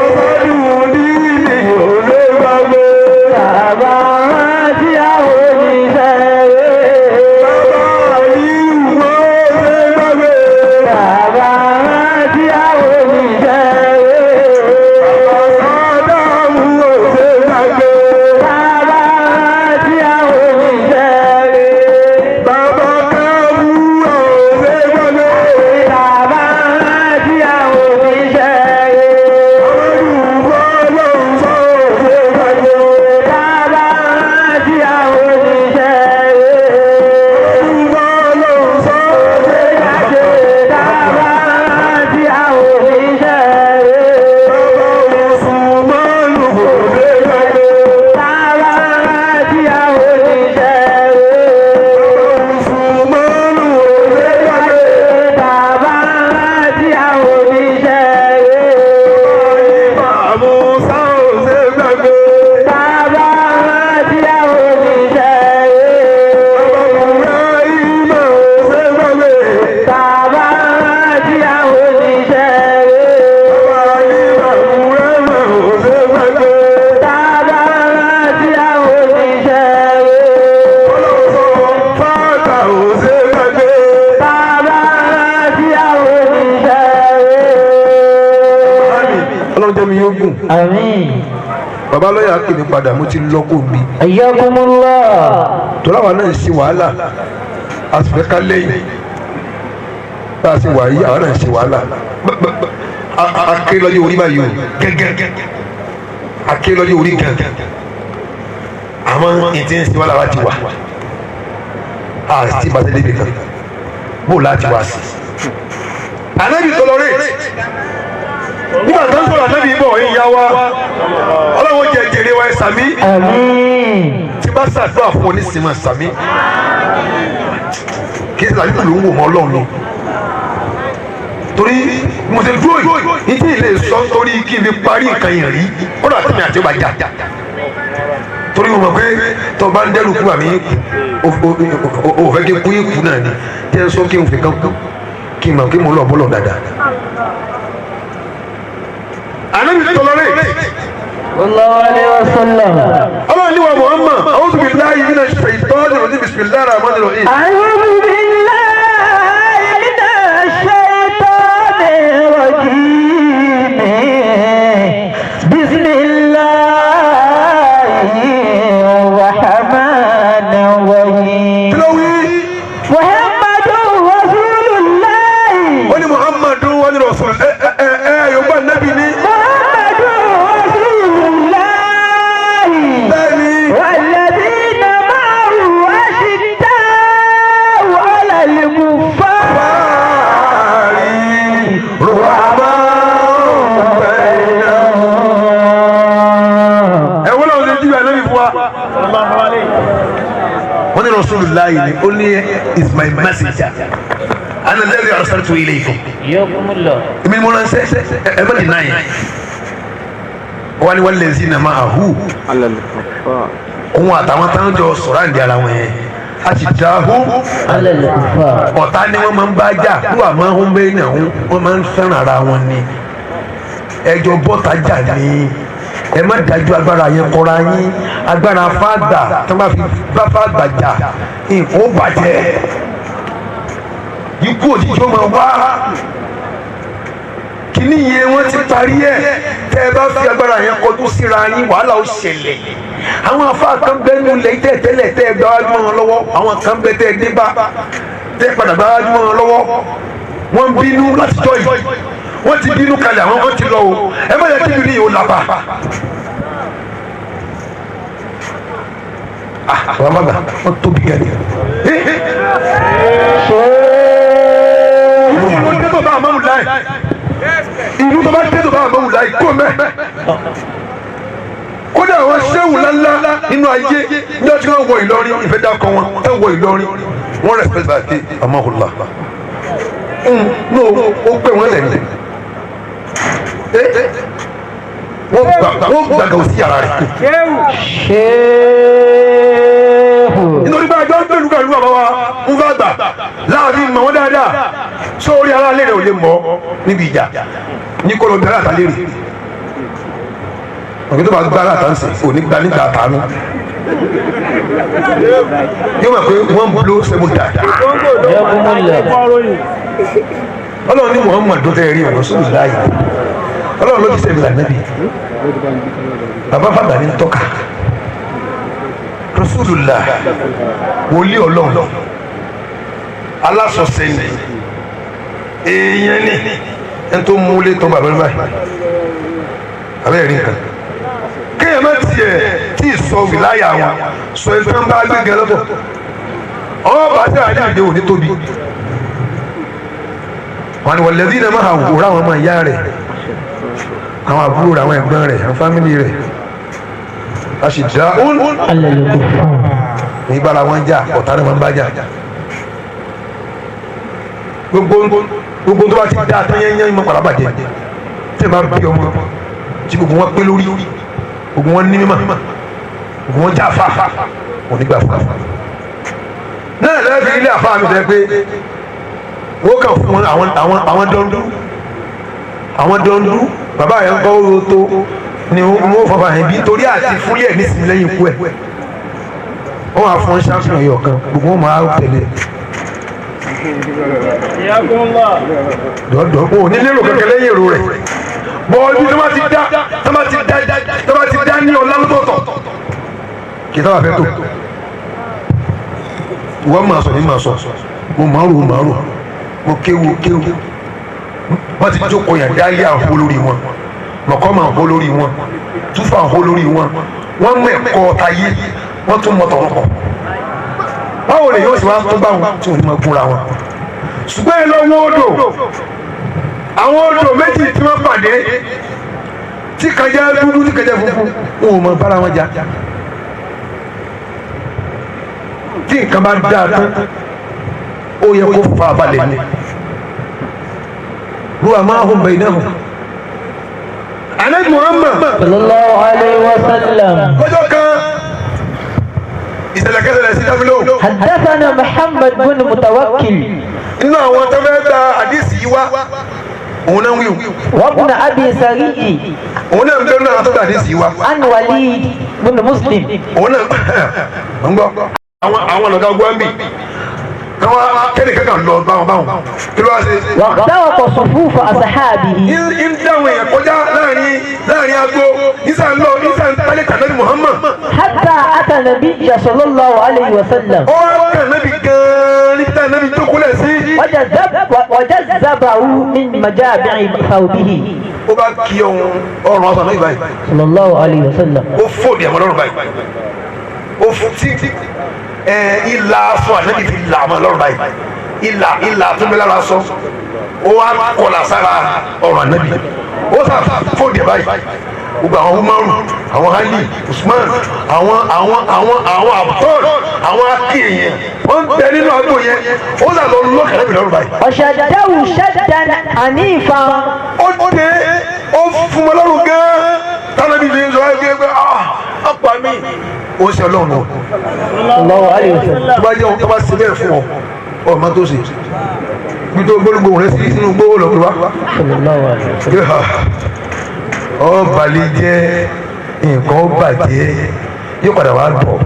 Bàbá sádùn ní ò ṣe é gbàgbé. Bàbá rántí àwọn oníṣẹ́ rẹ̀. Bàbá àyíwò ò ṣe é gbàgbé. Bàbá rántí àwọn oníṣẹ́ rẹ̀. Bàbá Sádámù ò ṣe é gbàgbé. Bàbá rántí àwọn oníṣẹ́ rẹ̀. Bàbá Kábù ò ṣe é gbàgbé. Bàbá rántí àwọn oníṣẹ́ rẹ̀. Ọlọ́run sọ ò ṣe é gbàgbé. Bàbá rántí àwọn oníṣẹ́ rẹ̀. Ọlọ́run sọ ò ṣe é gbàgbé. Bàbá rántí àwọn oníṣẹ́ rẹ̀. Bàbá Usmanu ò ṣe é gbàgbé. Bàbá rántí àwọn oníṣẹ́ rẹ̀. Bàbá Usmanu ò ṣe é gbàgbé. Bàbá rántí àwọn oníṣẹ́ rẹ̀. Bàbá Musa ò ṣe é gbàgbé. Bàbá rántí àwọn oníṣẹ́ rẹ̀. Bàbá Ibrahim ò ṣe é gbàgbé. Bàbá rántí àwọn oníṣẹ́ rẹ̀. Bàbá Ibrahim ò ṣe é gbàgbé. Bàbá rántí àwọn oníṣẹ́ rẹ̀. Ọlọ́run sọ fáàtà ò ṣe é gbàgbé. Bàbá rántí àwọn oníṣẹ́ rẹ̀. Ọlọ́run jẹ́ mi yóò gùn. Àmín. Bàbá lọ́yà pè mí padà, mo ti lọ kó mi. Ayyakumullah. Tọ́lá wa náà ń ṣe wàhálà, a sì fẹ́ ká lẹ́yìn. Bá a ṣe wà yí, àwa náà ń ṣe wàhálà. Aké lọ́jọ́ orí báyìí o, gẹ́gẹ́. Aké lọ́jọ́ orí gan. Àmọ́ ìtí ń ṣe wàhálà wa ti wà. A sì bá ṣe débi kan. Bó láti wá sí. Ànábì tọ́lọ́rẹ́. Nígbà tó ń sọ̀rọ̀ ànábì bọ̀ ń yá wa. Ọlọ́run jẹ jèrè wa, ẹ sàmí. Àmín. Tí bá ṣàdúrà fún onísìnmọ̀ sàmí, kí sàmí ló ń wò mọ́ Ọlọ́run ni, torí mo ṣe dúró yìí ní tí ilé sọ nítorí kí n fi parí nǹkan yẹn rí kódà tí mi àti ọba jà, torí mo mọ̀ pé tó bá ń dẹ́rù kú àmì ò fẹ́ kí n kú yín kú náà ni tí ẹ sọ kí n fi kan kú kí n mọ̀ kí mo lọ bọ́lọ̀ dáadáa. Ànábì tọ́lọ́rẹ́. Sallallahu alayhi wa sallam. Ọlọ́run ní wa Muhammad, a'udhu billahi minash shaitanir rajim, bismillahir rahmanir rahim. أعوذ بالله من الشيطان الرجيم. بسم الله الرحمن الرحيم. Kí ló wí? محمد رسول الله. Wọ́n ní Muhammadu, wọ́n ní Rasul, ẹ ẹ ẹ ẹ Yorùbá nẹ́bí ni. محمد رسول الله. Bẹ́ẹ̀ni. والذين معه أشداء على الكفار. Fáàrí Ruhama bainahum. Ẹ wọ́n lọ́wọ́ ṣe jíbi ànábì fún wa. Wọ́n ní Rasulullahi ni ó ní is my messenger. Ana alladhi arsaltu ilaykum. Yakumullah. Èmi ni mo ránṣẹ́, ẹ má dì náà yẹn. Wọ́n ní wallazina ma'ahu, òun àtàwọn táwọn jọ sọ̀rọ̀ àǹdí ara wọn yẹn a sì dá hó. Ala al-kuffar. Ọ̀tá ni wọ́n máa ń bá jà, wọ́n máa ń bẹ́ẹ̀ náà, wọ́n máa ń fẹ́ràn ara wọn ni. Ẹjọ́ bọ́ta jà ni, ẹ má dájú agbára yẹn kọra yín. Agbára fáàgbà tí wọ́n bá fi bá fáàgbà jà, nǹkan ó bàjẹ́, ikú òjijì ó máa wá. Kíní yẹn wọ́n ti parí ẹ̀. Tẹ́ ẹ bá fi agbára yẹn kọjú síra yín, wàhálà ó ṣẹlẹ̀. Àwọn afá kan bẹ́ẹ̀ nù lẹ́yìn tẹ́ tẹ́lẹ̀ tẹ́ ẹ gbá wájú wọn lọ́wọ́. Àwọn kan bẹ́ẹ̀ tẹ́ ẹ dé bá tẹ́ padà gbá wájú wọn lọ́wọ́, wọ́n ń bínú láti jọ yìí. Wọ́n ti bínú kalẹ̀, àwọn kan ti lọ o. Ẹ má yẹ kí bínú yìí ó lápá. Àwọn bàbá wọn tóbi gan ni. Ìlú ló dé tó bá àmọ́ wùláì, ìlú tó bá dé tó bá àmọ́ wùláì kó mẹ́. Kódà àwọn sẹ́wù ńláńlá nínú ayé ní ọtí wọn wọ Ìlọrin, ìfẹ́ dákọ wọn ẹ wọ Ìlọrin, wọn respect bá ké amahula no ó pè wọn lẹ́nu. Wọ́n gbàgà òsì yàrá rẹ̀. Shehu. Nítorí bá a jọ ń pẹ̀lú pẹ̀lú bàbá wa ń fẹ́ gbà láàfin mọ̀ wọ́n dáadáa. Sórí aráalé rẹ̀ ò lè mọ̀ níbi ìjà ní kó lọ bí aráàta lérè. Ọ̀gbìn tó bá gbá aráàta ń sìn ò ní gba nígbà àtàánú, yóò mọ̀ pé wọ́n blow seven die. Yakumullah. Ọlọ́run ní Muhammad tó tẹ́ rí ọ̀rọ̀ sóòlù láàyè, Ọlọ́run ló ti sẹ́mi lànàbì. Bàbá fàgbà ní tọ́ka Rasulullah, wòlíì Ọlọ́run alásọ̀sẹ̀ ni, èèyàn ni ẹni tó múlé tó bàbá mi báyìí abẹ́rẹ́ rí nǹkan kéèyàn má tiẹ̀ tí ì sọ wìláyà wọn sọ ẹni tó ń bá gbé gan lọ́tọ̀ ọwọ́ bá tẹ̀ àdé òní tóbi wọn ni wọ̀lẹ́dí náà máa wòrán àwọn ọmọ ìyá rẹ̀, àwọn àbúrò rẹ̀, àwọn ẹ̀gbọ́n rẹ̀, àwọn fámìlì rẹ̀, a sì dá Ala al-kuffar. ní bára wọn jà, ọ̀tá ni wọn bá jà. Gbogbo gbogbo tó bá ti dá tán yẹn yẹn padà bàjẹ́. Tí ẹ bá bí ọmọ tí gbogbo wọn pé lórí, gbogbo wọn ní mímọ̀, gbogbo wọn já fa, wọn nígbà fún náà lẹ́ẹ̀fi ilé àfa mi sọ pé wọ́n kàn fún wọn àwọn dọ́ndú, àwọn dọ́ndú bàbá yẹn ń kọ́ owó tó ni wọ́n fọfà yẹn bí torí àti fúnlẹ̀ nísìnyí lẹ́yìn ikú ẹ̀. Wọ́n wá fún champion yìí ọ̀kan, gbogbo wọn máa tẹ̀lé dọ́dọ̀. Wọn ò ní lérò kankan lẹ́yìn èrò rẹ̀ bọ́ọ̀lù tó bá ti dá, tó bá ti dá, tó bá ti dá ní ọ̀la lọ́tọ̀ọ̀tọ̀ kì í sábà fẹ́ tó wọ́n máa sọ ní máa sọ. Mo máa rò, máa rò, mo kéwu kéwu. Wọ́n ti jókòó yàn dálé àhó lórí wọn, mọ̀kọ́ máa hó lórí wọn, túfà hó lórí wọn. Wọ́n mú ẹ̀kọ́ tayé, wọ́n tún mọ̀ tọ̀rọ̀ pọ̀. Báwo lè yóò sì wá tó báwọn tí wọ́n ní máa gúnra wọn? Ṣùgbọ́n ẹ lọ wọ́n odò, àwọn odò méjì tí wọ́n pàdé, tí kan jẹ́ dúdú, tí kan jẹ́ funfun, wọn ò mọ bára wọn jà. Tí nǹkan bá dáa tán, ó yẹ kó fa balẹ̀ ni ruwa máa hùn bẹ́ẹ̀ náà hùn. Ànábì Muhammad Sallallahu alayhi wa sallam. lọ́jọ́ kan ìṣẹ̀lẹ̀ kẹsẹ̀lẹ̀ sí dábìlò. حدثنا محمد بن متوكل. Nínú àwọn tó fẹ́ gba àdìsí yìí wá, òun náà ń wí o. وابن أبي سري. Òun náà ń bẹ́ẹ̀ náà tó gba àdìsí yìí wá. عن وليد بن مسلم. Òun náà ń gbọ́ àwọn ọ̀gá gbọ́nbì káwọn kẹ́ni kankan lọ báwọn báwọn, kí ló wá ṣe? واخترق صفوف أصحابه. Ń dáwọn èèyàn kọjá láàrin agbo, ìsàn lọ, ìsàn tálẹ̀ kànáà Muhammad. حتى أتى النبي صلى الله عليه وسلم. Ó wá kàn nábì gan-an níbi tá nábì jókòó lẹ̀ sí. وجذبه من مجابع ثوبه. Ó bá kí ọrùn ọrùn ọsàn náà báyìí. صلى الله عليه وسلم. Ó fòdì àwọn ọlọ́run báyìí, ó fò tí ẹ ìlà aṣọ ànábì fi là àwọn ọlọ́run báyìí, ìlà tó bẹ lára aṣọ, ó wá kọlà sára ọrùn ànábì, ó sà fòdì ẹ̀ báyìí. Gbogbo àwọn Umaru, àwọn Ali, Usman, àwọn abdul, àwọn akéèyàn, wọ́n ń bẹ nínú àgbo yẹn. Ó sà lọ lọ́kàn Ànábì lọ́rùn báyìí. وشده شدا عنيفا. Ó dé, ó fún wọn lọ́rùn gan-an tánàbí fi ń sọ ẹ́ pé, ah, ọ̀pá mi, ó ṣe Ọlọ́run náà. الله عليه وسلم. Tó bá yẹ, tó bá ṣe bẹ́ẹ̀ fún ọ, ọ ma tó ṣe bí tó gbólógbó rẹ sí inú gbówó lọ wá. صلى الله عليه وسلم. Ọ balẹ̀ jẹ́, nǹkan ó bàjẹ́, yóò padà wá bọ̀,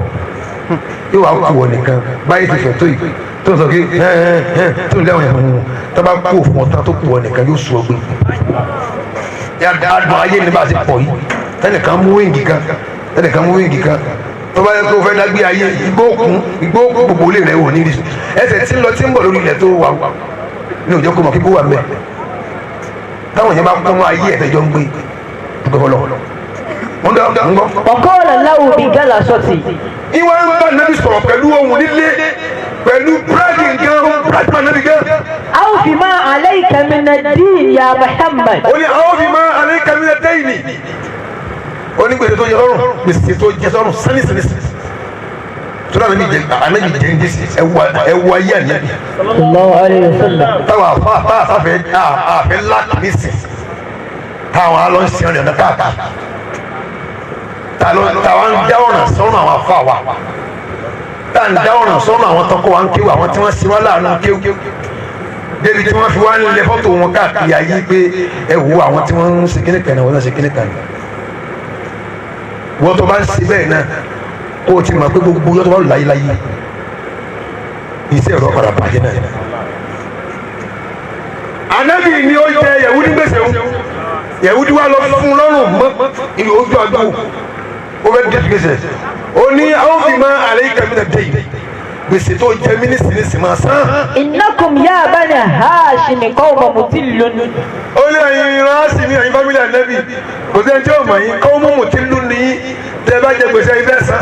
yóò wá kú ọ nìkan. Báyìí ti fẹ̀ tó yìí tó ń sọ pé ẹ ẹ ẹ tó ń lẹ́wọ̀n yẹn, tó bá kú òfin ọ̀tán, tó kú ọ nìkan, yóò sùn ọgbẹ́. Adùn ayé ní bá a ti pọ̀ yìí, tẹnìkan mú wíńgì kan, tẹnìkan mú wíńgì kan, tó bá yẹ kó fẹ́ dágbé ayé, igbó kún, igbó kún gbogbo ilé rẹ̀ wò ní ìrísí ẹsẹ̀ tí ń lọ tí ń bọ̀ lórí ilẹ̀ tó wà ní òjò kó mọ̀ kí bó wà mẹ́. Táwọn yẹn bá kún ayé ẹ̀fẹ̀ jọ ń gbé dúpẹ́ fọlọ́ wọ́n dá ń gbọ́. وقال له بجلسته. Ìwà ń bá nàbí sọ̀rọ̀ pẹ̀lú ohùn líle, pẹ̀lú búrẹ́dì gan, búrẹ́dì máa nàbí gan. أوف ما عليك من الدين يا محمد. Ó ní àwọn fi máa alẹ́ kàmínà dẹ́yìn ni. Ó ní gbèsè tó jẹ sọ́rùn, gbèsè tó jẹ sọ́rùn sani tó dáná jẹ, ànábì jẹ ń jẹ ẹwà ayé ànábì. صلى الله عليه وسلم. Táwọn afa táwọn afáfẹ́ àfẹ́ lákìnísì, táwọn alọ́ ń sin ọ̀nà káàkiri, táwọn ń dá ọ̀ràn sọ́run àwọn afá wa, tá ń dá ọ̀ràn sọ́run àwọn tọkọ wa ń kéwù, àwọn tí wọ́n sin wá láàánú kéwù débi tí wọ́n fi wá ń lẹ fọ́tò wọn káàkiri ayé pé ẹ wo àwọn tí wọ́n ń ṣe kíní kan náà, wọ́n náà ṣe kíní kan náà. Wọ́n tó bá ń ṣe bẹ́ẹ̀ náà, kó o ti mọ̀ pé gbogbo yọ́tọ̀ bá lò láyé láyé, iṣẹ́ ẹ̀rọ padà bàjẹ́ náà. Ànábì ni ó jẹ Yẹ̀wúdí gbèsè o. Yẹ̀wúdí wa lọ fún lọ́rùn mọ́ ìlú ojú àgbo, ó fẹ́ dé gbèsè. Ó ní àwọn fi máa àlẹ́ yìí kàmínà dé yìí, gbèsè tó jẹ mí nísinsìnyí máa san. إنكم يا بني هاشم قوم متل. Ó ní ẹ̀yin ìran sì ní ẹ̀yin family ànábì, kò sí ẹni tí ó mọ̀ yín kọ́ mú mùtí lù ní tẹ́ bá jẹ gbèsè ibẹ̀ san.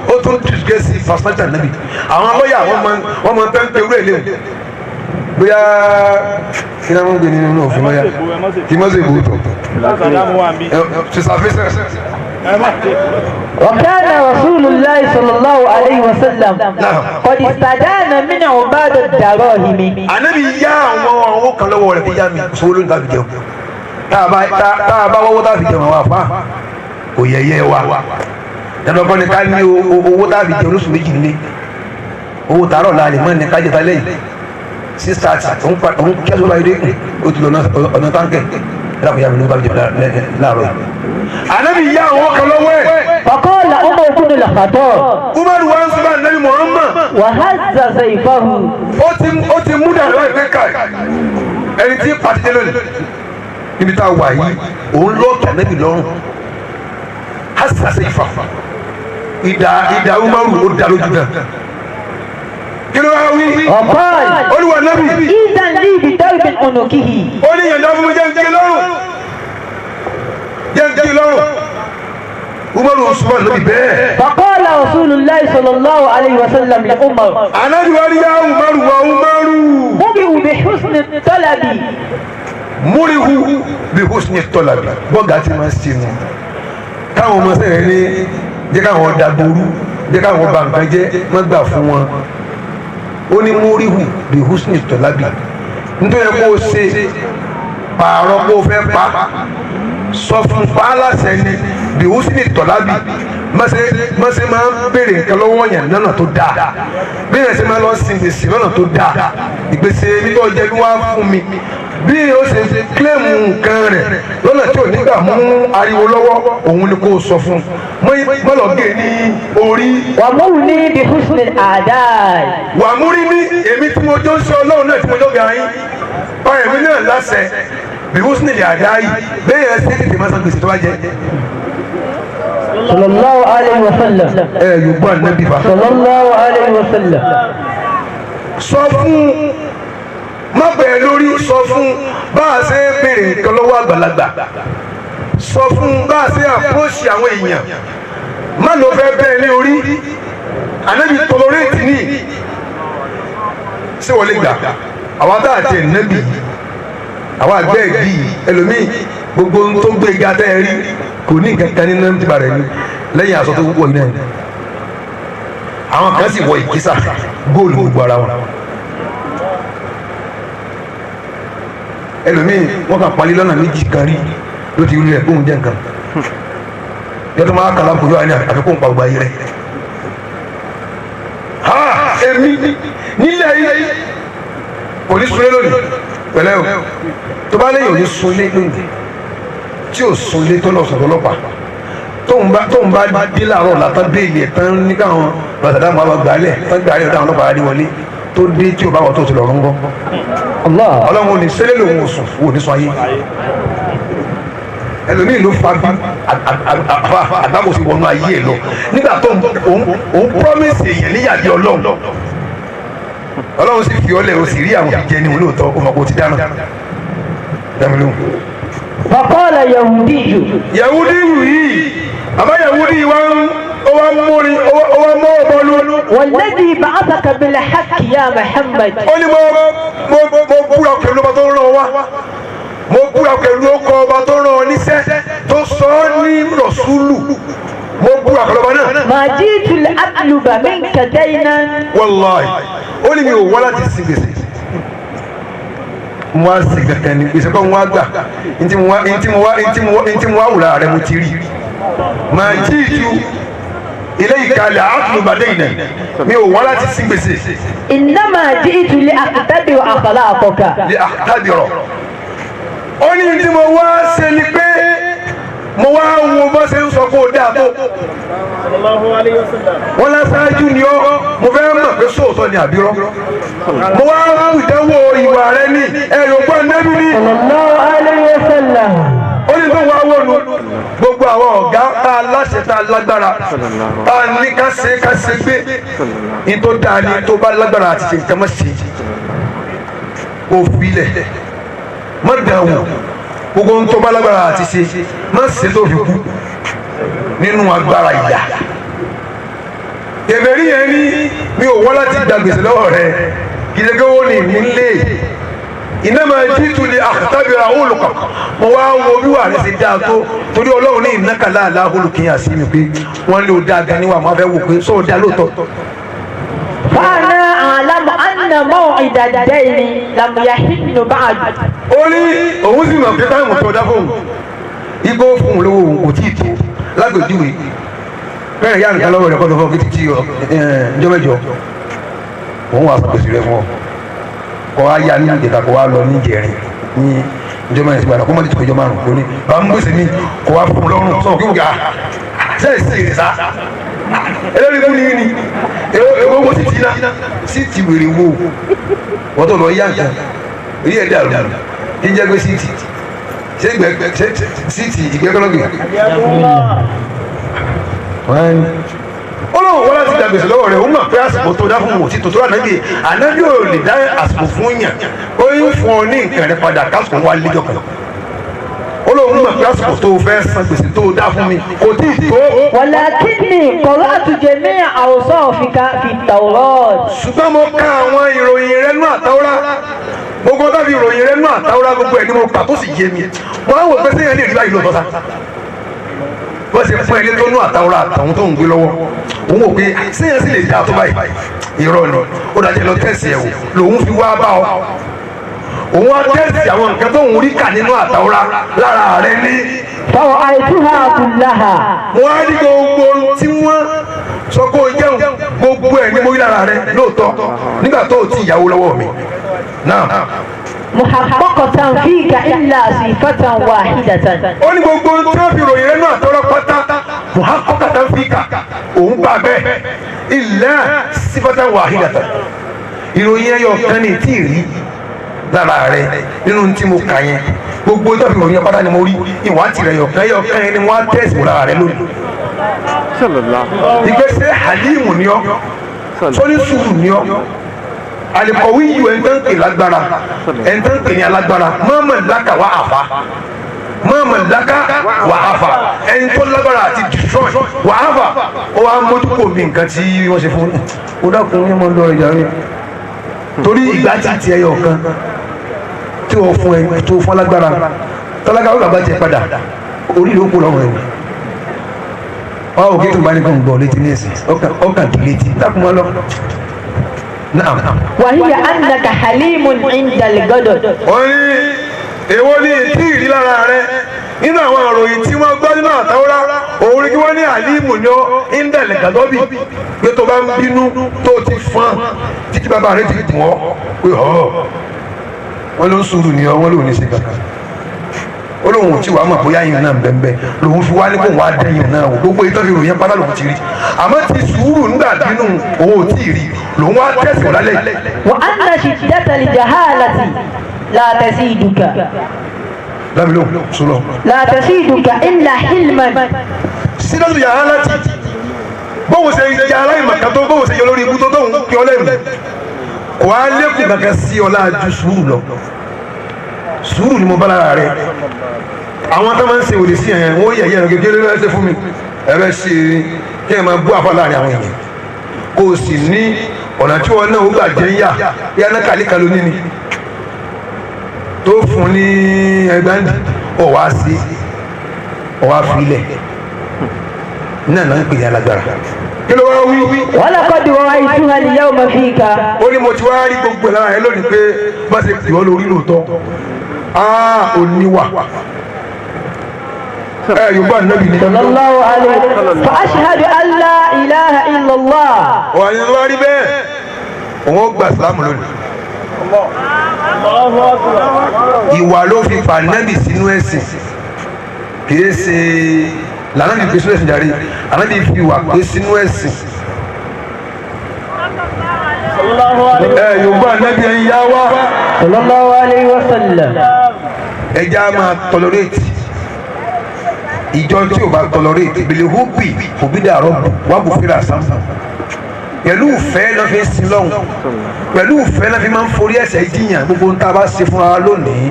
Ó tún disgrace personality ànábì. Àwọn lọ́yà wọ́n máa ń tẹ́ ń pe ewúrẹ́ léwu bóyá kí náà wọ́n ń gbé nínú òfin lọ́yà kí mọ́ sí ìbò tó sísàfísẹ̀. وكان رسول الله صلى الله عليه وسلم قد استدان من عباد الدراهم. Ànábì yá àwọn kan lọ́wọ́ rẹ̀ kó yá mi sówó lónìí tàbí jẹun. Tá a bá wọ́wọ́ tá a fi jẹun, àwọn àfa kò yẹyẹ wa. Dandan kọ́ ni ká ní owó tá a fi jẹun lóṣù 2 nílé. Owó tààrọ̀ la lè mọ́ ní kájẹta lẹ́yìn 6:30, òun kí ẹsùn báyìí dé, ó ti lọ ọ̀nà táǹkẹ̀ ẹ̀rọ kò yá mi ló bá fi jẹun láàárọ̀ yìí. Ànábì yá àwọn kan lọ́wọ́ ẹ̀. فقال عمر بن الخطاب. Umaru wa ń sọ bá Ànábì Muhammad. وهز سيفه. Ó ti mú dàrú ẹgbẹ́ ká ẹni tí pàtí lónìí níbi tá a wà yìí, òun lọ́ọ̀kì ànábì lọ́rùn hasase ifá ìdá Umaru, ó dá lójú gan. Kí ló wá wí? وقال: Olúwa nábì. إذن لي بضرب عنقه. Ó ní yànjá fún mi, jẹ́ ń gé lọ́rùn, jẹ́ ń gé lọ́rùn. Umaru sọ ànábì bẹ́ẹ̀. فقال رسول الله صلى الله عليه وسلم لعمر: Ànábì wa ní yá Umaru wa Umaru. مروا بحسن الطلب. Múrihu bí husni tọ́làbí, bọ́gà ti máa ń sinú káwọn ọmọ sẹ́yìn ní jẹ́ káwọn dàgbòrú, jẹ́ káwọn bà nǹkan jẹ́, wọ́n gbà fún wọn. Ó ní múrihu bí husni tọ́làbí, nítorí kó o ṣe pààrọ̀ kó o fẹ́ pa sọ fún pa á láṣẹ ni bí husni tọ́làbí, mọ́sẹ̀ máa ń béèrè nǹkan lọ́wọ́ yẹn lọ́nà tó dáa, bí yẹn ṣe máa lọ sin gbèsè lọ́nà tó dáa. Ìgbésẹ̀ nítorí ọjọ́ bí wọ́n á fún mi, bí o ṣe kílẹ̀mù nǹkan rẹ̀ lọ́nà tí ò ní gbà mú ariwo lọ́wọ́, òun ni kò sọ fún mọ́lọ́gẹ̀ ní orí. ومرني بحسن الأداء. Wà múrí ní èmi tí mo jọ ń ṣe Ọlọ́run náà tí mo jọ ga yín pa èmi náà láṣẹ bí húsùnì lè àdá yìí, bẹ́ẹ̀ yẹn ṣe tètè máa san gbèsè tó bá jẹ. صلى الله عليه وسلم. Ẹ yóò gbọ́ ànábì fa. صلى الله عليه وسلم. Sọ fún, má bẹ̀ẹ́ lórí, sọ fún bá a ṣe ń béèrè nǹkan lọ́wọ́ àgbàlagbà, sọ fún bá a ṣe àpòṣì àwọn èèyàn, má ló fẹ́ bẹ́ẹ̀ ní orí. Ànábì tolerate ní ṣé wọ́n lè gbà àwọn tá àti ẹ̀nẹ́bì àwọn àgbẹ̀ ẹ̀gì ẹlòmíì. Gbogbo ohun tó gbé ga tẹ́ ẹ rí kò ní nǹkan kan nínú ẹ̀mí rẹ̀ ni lẹ́yìn aṣọ tó wọ̀ yìí náà. Àwọn kan sì wọ ìkísà góòlù gbogbo ara wọn. Ẹlòmíì wọn kàn palí lọ́nà méjì kan rí ló ti rí rẹ̀ kóun jẹ́ nǹkan yọtọ̀ máa kàlà kò yọ àní àfikún pa gbogbo ayé rẹ̀. Ha, èmi nílẹ̀ yìí kò ní sunlé lónìí pẹ̀lẹ́ o. Tó bá léyìn ò ní sunlé lónìí, tí ò sunlé tó lọ sọ̀rọ̀ ọlọ́pàá, tóun bá dé láàárọ̀ látàn béèlì ẹ̀ tán ní káwọn bàtàdà máa bá gbàálẹ̀ tán gbàálẹ̀ ọ̀dà àwọn ọlọ́pàá adé wọlé tó dé tí ò bá wọ̀ tó ti lọ rọ́ngọ́. Ọlọ́run ò ní sẹ́lẹ̀ lòun ò sùn wò ní sọ ayé. Ẹlòmíì ló fa bí àgbàkóso wọnú ayé ẹ lọ nígbà tó òun promise èèyàn níyàbí Ọlọ́run. Ọlọ́run sì fi ọlẹ̀ o sì rí àwọn ìjẹni òun lóòótọ́ o mọ̀ kó o ti dáná dáná lóhùn. فقال يهودي Yahudi yìí, àbá Yahudi wa ń ó wá ń múrin ó wá mọ́ ọ̀bọ lu. والذي بعثك بالحق يا محمد Ó ní mo búra pẹ̀lú ọba tó ń rán ọ wá, mo búra pẹ̀lú ọkọ̀ ọba tó rán ọ níṣẹ́ tó sọ ọ́ ní rọ̀ṣúlù, mo búra pẹ̀lú ọba náà. ما جئت لأطلب منك دينا. Wàláì, ó ní mi ò wá láti sin gbèsè, mo wá sin kankan ní gbèsè kọ́, mo wá gbà ntí mo wá ntí mo wá ntí mo wá ntí mo wá wùlà rẹ mo ti rí. Màá jí ìtú ilé ìkàlẹ̀ àtúnbàdé ìnà, mi ò wá láti sin gbèsè. إنما جئت لأختبر أخلاقك. Lè àtàbírọ̀, ó ní tí mo wá ṣe ni pé mo wá wo bó ṣe ń sọ kó o dáa tó. Wọ́n láṣáájú ni ọ́, mo fẹ́ mọ̀ pé sóòótọ́ ni àbírọ́. Mo wá ìdánwò ìwà rẹ ní ẹ̀rọ gbọ́ nẹ́bí ní. صلى الله عليه وسلم. Ó ní tó wá wọnú gbogbo àwọn ọ̀gá tá a láṣẹ, tá a lágbára, tá a ní ká ṣe ká ṣe gbé ní tó dáa ní tó bá lágbára àti ṣe nǹkan mọ́ sí kó filẹ̀ má dàn wò. Gbogbo ohun tó bá lágbára àti ṣe, má ṣe tó fi kú nínú agbára ìyà. Kèfèrí yẹn ní mi ò wọ́n láti gba gbèsè lọ́wọ́ rẹ kìlẹ̀kẹ́ wo ni mi lé iná máa jí tu ni àkàtàbíra olùkọ́. Mo wá wo bí wàá rẹ ṣe dáa tó, torí Ọlọ́run ní ìnákàlà aláhùlùkì yàn sí mi pé wọ́n lé o dáa gan níwà, máa fẹ́ wò pé sóò dáa lóòótọ́. فأنا أعلم أن موعد الدين لم يحن بعد. Ó ní òun sì mọ̀ pé táìmù tó dá fóun igbó fóun lówó òun kò tíì tó. Lágbèjúwe, bẹ́ẹ̀ yá nǹkan lọ́wọ́ rẹ̀ kọ́ ló fọ́ kí títí ọjọ́ mẹ́jọ òun wà sọ gbèsè rẹ̀ fún ọ, kọ́ wa yá ní ìjẹta, kọ́ wa lọ ní ìjẹrin ní ìjọ mẹ́rin sígbà náà, kó mọ̀ ní ìjọ márùn kó ní bá ń gbèsè mi kọ́ wa fún un lọ́rùn sọ̀rọ̀ kí wọ́n gbà sẹ́yìn sí ìrìsá ẹlẹ́rìí kú ni ní ewé wo sì ti ná sí ti wèrè wo wọ́n tó lọ yá nǹkan èyí ẹ̀ dàrú kí n jẹ́ pé sí ti ṣé ìgbẹ́ ṣé sí ti ìgbẹ́ kọ́lọ́gbìn. Ó lóun wọ́n láti gba gbèsè lọ́wọ́ rẹ̀, òun mọ̀ pé àsìkò tó dá fún òun òtítọ́ tó rà nábì ànábì ò lè dá àsìkò fún yàn, ó ń fún ọ ní nǹkan rẹ padà kásìkò wá léjọ kan. Ó lóun mọ̀ pé àsìkò tó fẹ́ san gbèsè tó dá fún mi kò tí ì tó. ولكني قرأت جميع أوصافك في التوراة. Ṣùgbọ́n mo ka àwọn ìròyìn rẹ nú àtàwọ́rá, gbogbo bá fi ìròyìn rẹ nú àtàwọ́rá, gbogbo ẹ̀ ni mo kà tó sì yé mi. Wọ́n á wò pé sẹ́yìn lè rí báyìí lóòótọ́ sá, wọ́n ṣe fún ẹni tó nú àtàwọ́rá àtàwọn tó ń gbé lọ́wọ́, òun wò pé sẹ́yìn sì lè dáa tó báyìí, irọ́ ni. Ó dájẹ́ lọ tẹ̀sí ẹ̀ wò lòun fi wá bá ọ. Òun á tẹ̀sí àwọn nǹkan tó ń rí kà nínú àtàwọ́rá lára rẹ ní. فرأيتها كلها. Wọ́n á ní gbogbo tí wọ́n sọ kó o jẹun, gbogbo ẹ̀ ní mo rí lára rẹ lóòótọ́ nígbà tó o ti ìyàwó lọ́wọ́ mi náà. محققة فيك إلا صفة واحدة. Ó ní gbogbo tí wọ́n fi ròyìn rẹ náà tọrọ pátá, muhakkakatan fika, òun gbà bẹ́ẹ̀, illa sifatan wahidatan, ìròyìn ẹyọ kan ní tí ì rí lára rẹ nínú tí mo kà yẹn. Gbogbo tí wọ́n fi ròyìn yẹn pátá ni mo rí, ìwà tìrẹ ẹyọ kan yẹn ni wọ́n á tẹ̀sí wò lára rẹ lónìí. Ìgbésẹ̀ halimu ni ọ́, sọ́ni sùúrù ni ọ́, alikọ̀wé yìí ẹ̀ ń tán pè lágbára, ẹ̀ ń tán pè ní alágbára, mọ́mọ́ làkà wà àfà, mọ́mọ́ làkà wà àfà, ẹ̀ ń tó lágbára àti destroy wà àfà. Ó wá mójú kò mí nǹkan tí wọ́n ṣe fún un, ó dákun ní mo lọ ìjà rẹ̀ torí ìgbà tí ti ẹyọ kan tí wọ́n fún ẹ tó fún alágbára. Tálákà ó bàbá tiẹ̀ padà, orí ló kó lọ́rùn ẹ̀ wò. Ọ òkè tó bá ní kó ń gbọ́ létí ní ẹ̀sìn ọkàn dì létí dákun mọ́ lọ. Naam. وهي أنك حليم عند الغضب. Wọ́n ní èwo ní ìtí ìrí lára rẹ nínú àwọn àròyìn tí wọ́n gbọ́ nínú àtàwọ́rá, òun ni kí wọ́n ní àlímù ní ọ́ índẹ̀lẹ̀ gàdọ́bì, pé tó bá ń bínú tó ti fọ́n títí bàbá rẹ ti gùn ọ́ pé ọ́ wọ́n ló ń sùúrù ní ọ, wọ́n lòun ní ṣe kankan. Ó lóun ò tí wàá mọ̀ bóyá yìí náà bẹ́ẹ̀ lòun fi wá ní kóun wá dẹ́yìn náà wò. Gbogbo ìtọ́jú ìròyìn pátá lòun ti rí, àmọ́ ti sùúrù nígbà bínú òun ò tí ì rí, lòun wá tẹ̀sán lálẹ́ yìí. وأن شدة الجهالة لا تزيدك Lábìlú sọlọ. لا تزيدك إلا حلما. Sídọ́tù yàrá láti bóun ṣe jẹ aláìmọ̀ká tó, bóun ṣe yọ lórí ikú tó, tóun kí ọ lẹ́nu, kò á lékun kankan sí ọ láàjú sùúrù lọ. Sùúrù ni mo bá lára rẹ. Àwọn tó máa ń ṣe òdì sí ẹ̀, wọ́n yẹ̀ yẹ̀ kékeré ló ṣe fún mi. Ẹ bẹ́ ṣe kí ẹ máa bú àfa láàrin àwọn èèyàn, kó o sì ní ọ̀nà tí wọn náà ó gbà jẹ́ ń yà bí anákàlíkà ló ní ni tó fún ní ẹgbẹ́ndì ọ̀ wá sí ọ̀ wá filẹ̀ náà náà ń pè ní alágbára. Kí ló wá wí? ولقد رأيتها اليوم فيك. Ó ní mo ti wá rí gbogbo ẹ̀ lára ẹ lónìí pé bá ṣe pè ọ́ lórí lóòótọ́, áá ò níwà ẹ yorùbá nàbì ni. صلى الله عليه فأشهد أن لا إله إلا الله. Wà ní wá rí bẹ́ẹ̀, òun ó gba ìsìlámù lónìí. Ìwà ló fi fà nábì sínú ẹ̀sìn, kìí ṣe lànàbì pé sínú ẹ̀sìn jàre, ànábì fi ìwà pé sínú ẹ̀sìn. Ẹ yorùbá nàbì ẹ̀ ń yá wá. صلى الله عليه وسلم. Ẹja máa tolerate ìjọ tí o bá tolerate bìlẹ̀ húbì òbí dàrọ́ wà bù fìlà sàn. Pẹ̀lú ìfẹ́ lọ́ fi ń sin lọ́hùn, pẹ̀lú ìfẹ́ lọ́ fi máa ń forí ẹ̀ṣẹ̀ jiyàn. Gbogbo ń tá a bá ṣe fúnra wa lónìí,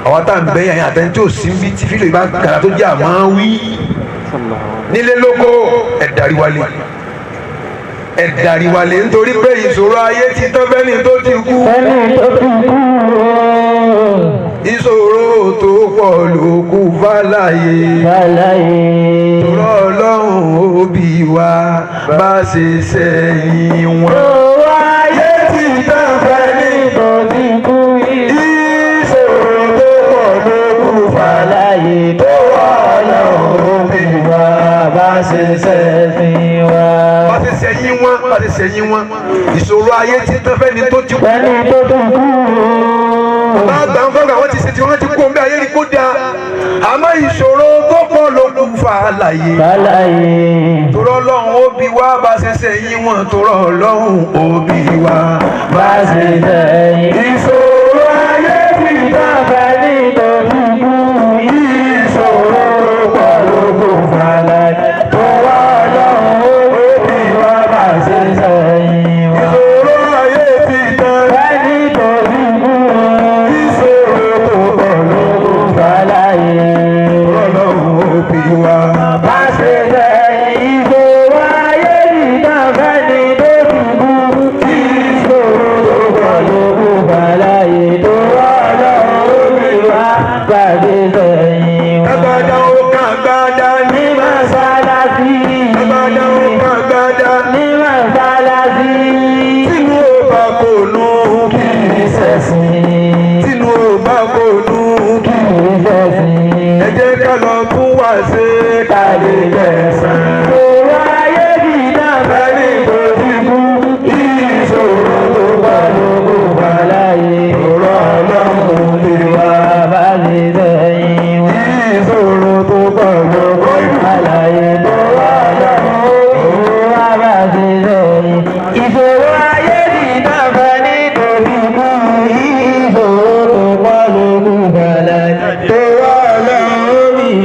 àwọn tá à ń bẹ́ yàn yàn àtẹni tí ò sí bí tí fílò ìbá gàrà tó jẹ́ àmọ́ wí nílé lóko, ẹ̀ darí wálé, ẹ̀ darí wálé, nítorí pé ìṣòro ayé ti tán bẹ́ni tó ti kú. Ẹni tó ti kú. Ìṣòro tó pọ̀ ló kù fàlàyé. Fàlàyé. Tòrọ Ọlọ́run òbí wa bá ṣe sẹ́yìn wọn. Owó ayé ti tán fẹ́ni tó ti kú. Ìṣòro tó pọ̀ ló kù Fàlàyé. Tòrọ Ọlọ́run òbí wa Bá ṣe sẹ́sìn wa. bá ṣe sẹ́yìn wọn, bá ṣe sẹ́yìn wọn. Ìṣòro ayé ti tán fẹ́ni tó ti kú. Ẹni tó ti kú. Bá gbà ń fọ́nrán, àwọn ti ṣe tí wọ́n ti kú omi ayé ni kó dáa, àmọ́ ìṣòro tó pọ̀ ló kù fàlàyé. Fàlàyé. Tòrọ Ọlọ́run òbí wa bá ṣe sẹ́yìn wọn, tòrọ Ọlọ́run òbí wa Bá ṣe sẹ́yìn. Ìṣòro ayé ti Tán fẹ́ni tó ti kú. Ìṣòro pọ̀ ló kù fàlàyé. Tó wá lọ́hùn ó bí wa bá ṣe sẹ́yìn wa. Ìṣòro ayé ti tán. Fẹ́ni tó ti kú. Ìṣòro tó pọ̀ ló Ló kù fàlàyé. Ọlọ́run òbí wa. Bá ṣe sẹ́yìn. Ìṣòro ayé ìtàn fẹ́ni tó ti kú. Ìṣòro pọ̀ ló kù fàlàyé. Tó wá lọ́hùn ó bí wa bá ṣe sẹ́yìn wa. Agbada ó kàn gbada ní. Ní mọ́sálásí. Agbada ó kàn gbada. Ní mọ́sálásí. Tínú ò bá kò nù. Kì í ṣẹ̀sìn. Tínú ò bá kò nù. Kì í ṣẹ̀sìn. Ẹ jẹ́ ká lọ tún wá ṣe ká lè gbẹ̀san. Ìṣòro ayé kì í náà fẹ́ni tó ti kú. Ìṣòro tó bá lóko bá láyé. Ọ̀rọ̀ Ọlọ́run òbí wa. Bá ṣe sẹ́yìn wọn. Ìṣòro tó pọ̀ ló kù. Àlàyé tó wà lọ́wọ́ wá bá ṣe sẹ́yìn. Ìṣòro ayé kì í náà fẹ́ni tó ti kú. Ìṣòro tó bá lóko bá láyé. Tó wà lọ́wọ́ wá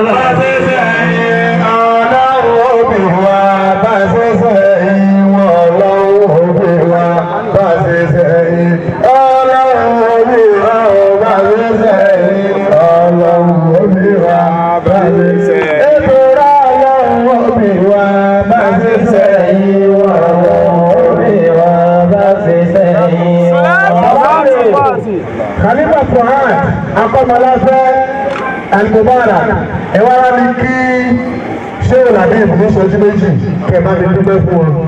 bá ṣe sẹ́yìn. Ọlọ́run òbí wa bá ṣe sẹ́yìn wọn. Ọlọ́run òbí wa bá ṣe sẹ́yìn. Ọlọ́run òbí wa bá ṣe sẹ́yìn. Ọlọ́run òbí wa bá ṣe sẹ́yìn. Ètò ọlọ́run òbí wa bá ṣe sẹ́yìn wọn. Ọlọ́run òbí wa bá ṣe sẹ́yìn wọn. Khalifa Quran Akọ́mọláfẹ́. Al-Mubarak ẹ wá wá ní kí Shehu Labib ní ìṣẹ́jú méjì kẹ́ ẹ bá mi dúpẹ́ fún wọn.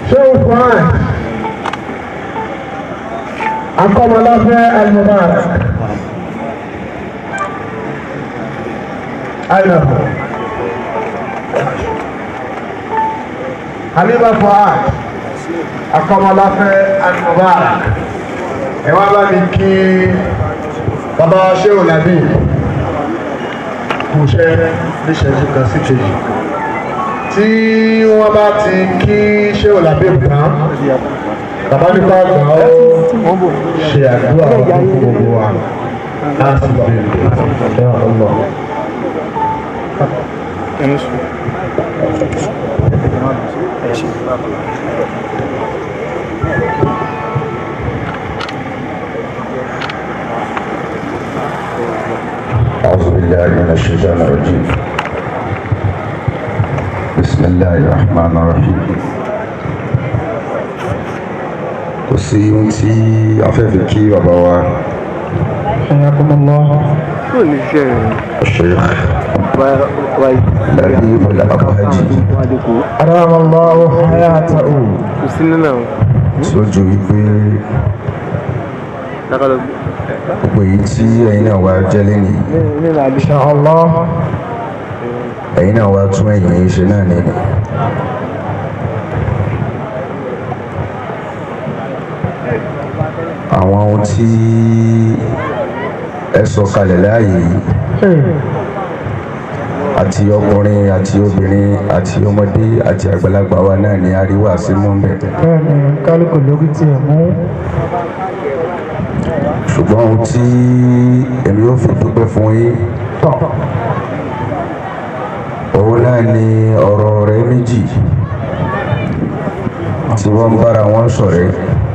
Shehu Fuad Akọ́mọláfẹ́ Al-Mubarak. Ayọ̀. Halima Fuad Akọ́mọláfẹ́ Al-Mubarak. Ẹ wá bá mi kí bàbá Shehu Labib kú iṣẹ́ níṣẹ́jú kan sí kejì. Tí wọ́n bá ti kí Shehu Labib tán, bàbá nípa àgbà ó ṣe àdúrà fún gbogbo wa láti bèrè ya Allah. أعوذ بالله من الشيطان الرجيم. بسم الله الرحمن الرحيم. Kò sí ohun tí a fẹ́ fi kí bàbá wa Hayyakumullah. Sheikh Labib Al-Abaji Adamallahu hayatahu. sójú wípé gbogbo èyí tí ẹ̀yin náà wá jẹ́ lẹ́nìí, Insha Allah. ẹ̀yin náà wá tún ẹ̀yìn yìí ṣe náà nìyí. Àwọn ohun tí ẹ sọ kalẹ̀ láàyè yìí, àti ọkùnrin àti obìnrin àti ọmọdé àti àgbàlagbà wa náà ní àríwá sí mú bẹ̀. Bẹ́ẹ̀ni, kálukú lórí tiẹ̀ mú. Ṣùgbọ́n ohun tí èmi yóò fi dúpẹ́ fún yín, Tọ̀. òun náà ni ọ̀rọ̀ rẹ̀ méjì tí wọ́n ń bára wọn ṣọ̀rẹ́,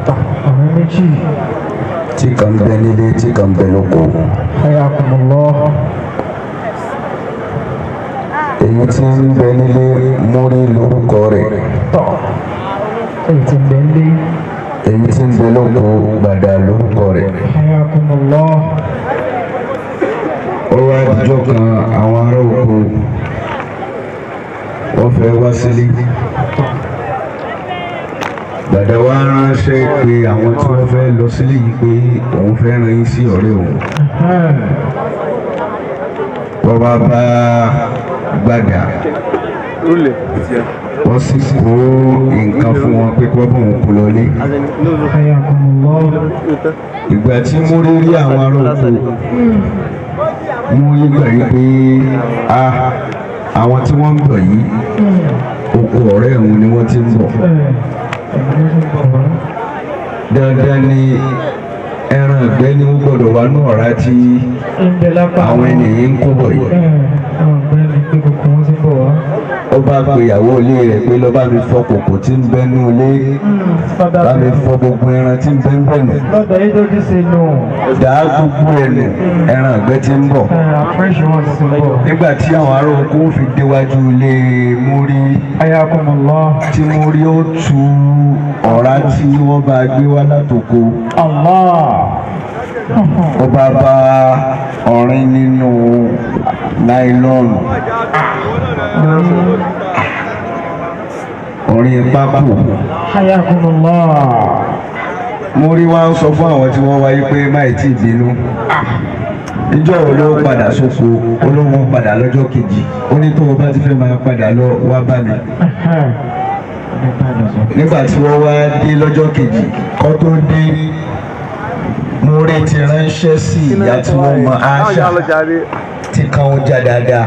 Tọ̀. Ọ̀rẹ́ méjì. tí kan bẹ nílé, tí kan bẹ lóko. Hayyakumullah. Èyí tí ń bẹ nílé, Múrí lórúkọ rẹ̀. Tọ̀. Èyí tí ń bẹ nílé. Èyí tí ń bẹ lóko, Gbàdà lórúkọ rẹ̀. Hayyakumullah. Ó wá dijọ́ kan, àwọn ará oko wọ́n fẹ́ wá sílé. Gbàdà wa ránṣẹ́ pé àwọn tí wọ́n fẹ́ lọ sílé yìí pé òun fẹ́ rán yín sí ọ̀rẹ́ òun. Wọ́n wá bá Gbàdà, wọ́n sì kó nǹkan fún wọn pé kí wọ́n bóun kó lọlé. Hayyakumullah. Ìgbà tí Múrí rí àwọn ará oko, Múrí gbà yí pé a àwọn tí wọ́n ń bọ̀ yìí, oko ọ̀rẹ́ òun ni wọ́n ti ń bọ̀. Dandan ni ẹran ìgbẹ́ ni wọ́n gbọ́dọ̀ wà ní ọ̀rá tí àwọn ènìyàn ń kó bọ̀ yìí. Ó bá pe ìyàwó ilé rẹ̀ pé lọ bá mi fọ kòkò tí ń bẹ nú ilé, bá mi fọ gbogbo ẹran tí ń bẹ ń bẹ nù. Lọ́dọ̀ yìí tó ti ṣe nù. Dàá gbogbo ẹ̀ nù, ẹran ìgbẹ́ tí ń bọ̀. Fresh ones ti ń bọ̀. Nígbà tí àwọn ará oko fi déwájú ilé Múrí, Hayyakumullah. tí Múrí ó tu ọ̀rá tí wọ́n bá gbé wá látoko, Allah. ó bá bá ọ̀rìn nínú náílọ́ọ̀nù, ọ̀rìn pákó. Hayyakumullah. Múrí wá ń sọ fún àwọn tí wọ́n wáyé pé máì tí ì bínú, níjọ́ wo ló padà sóko? Olówó padà lọ́jọ́ kejì. Ó ní tó o bá ti fẹ́ máa padà lọ, wá bá mi. Nígbà tí wọ́n wá dé lọ́jọ́ kejì, kó tó dé, Múrí ti ránṣẹ́ sí ìyá tí wọ́n mọ àṣà tí kan ó já dáadáa,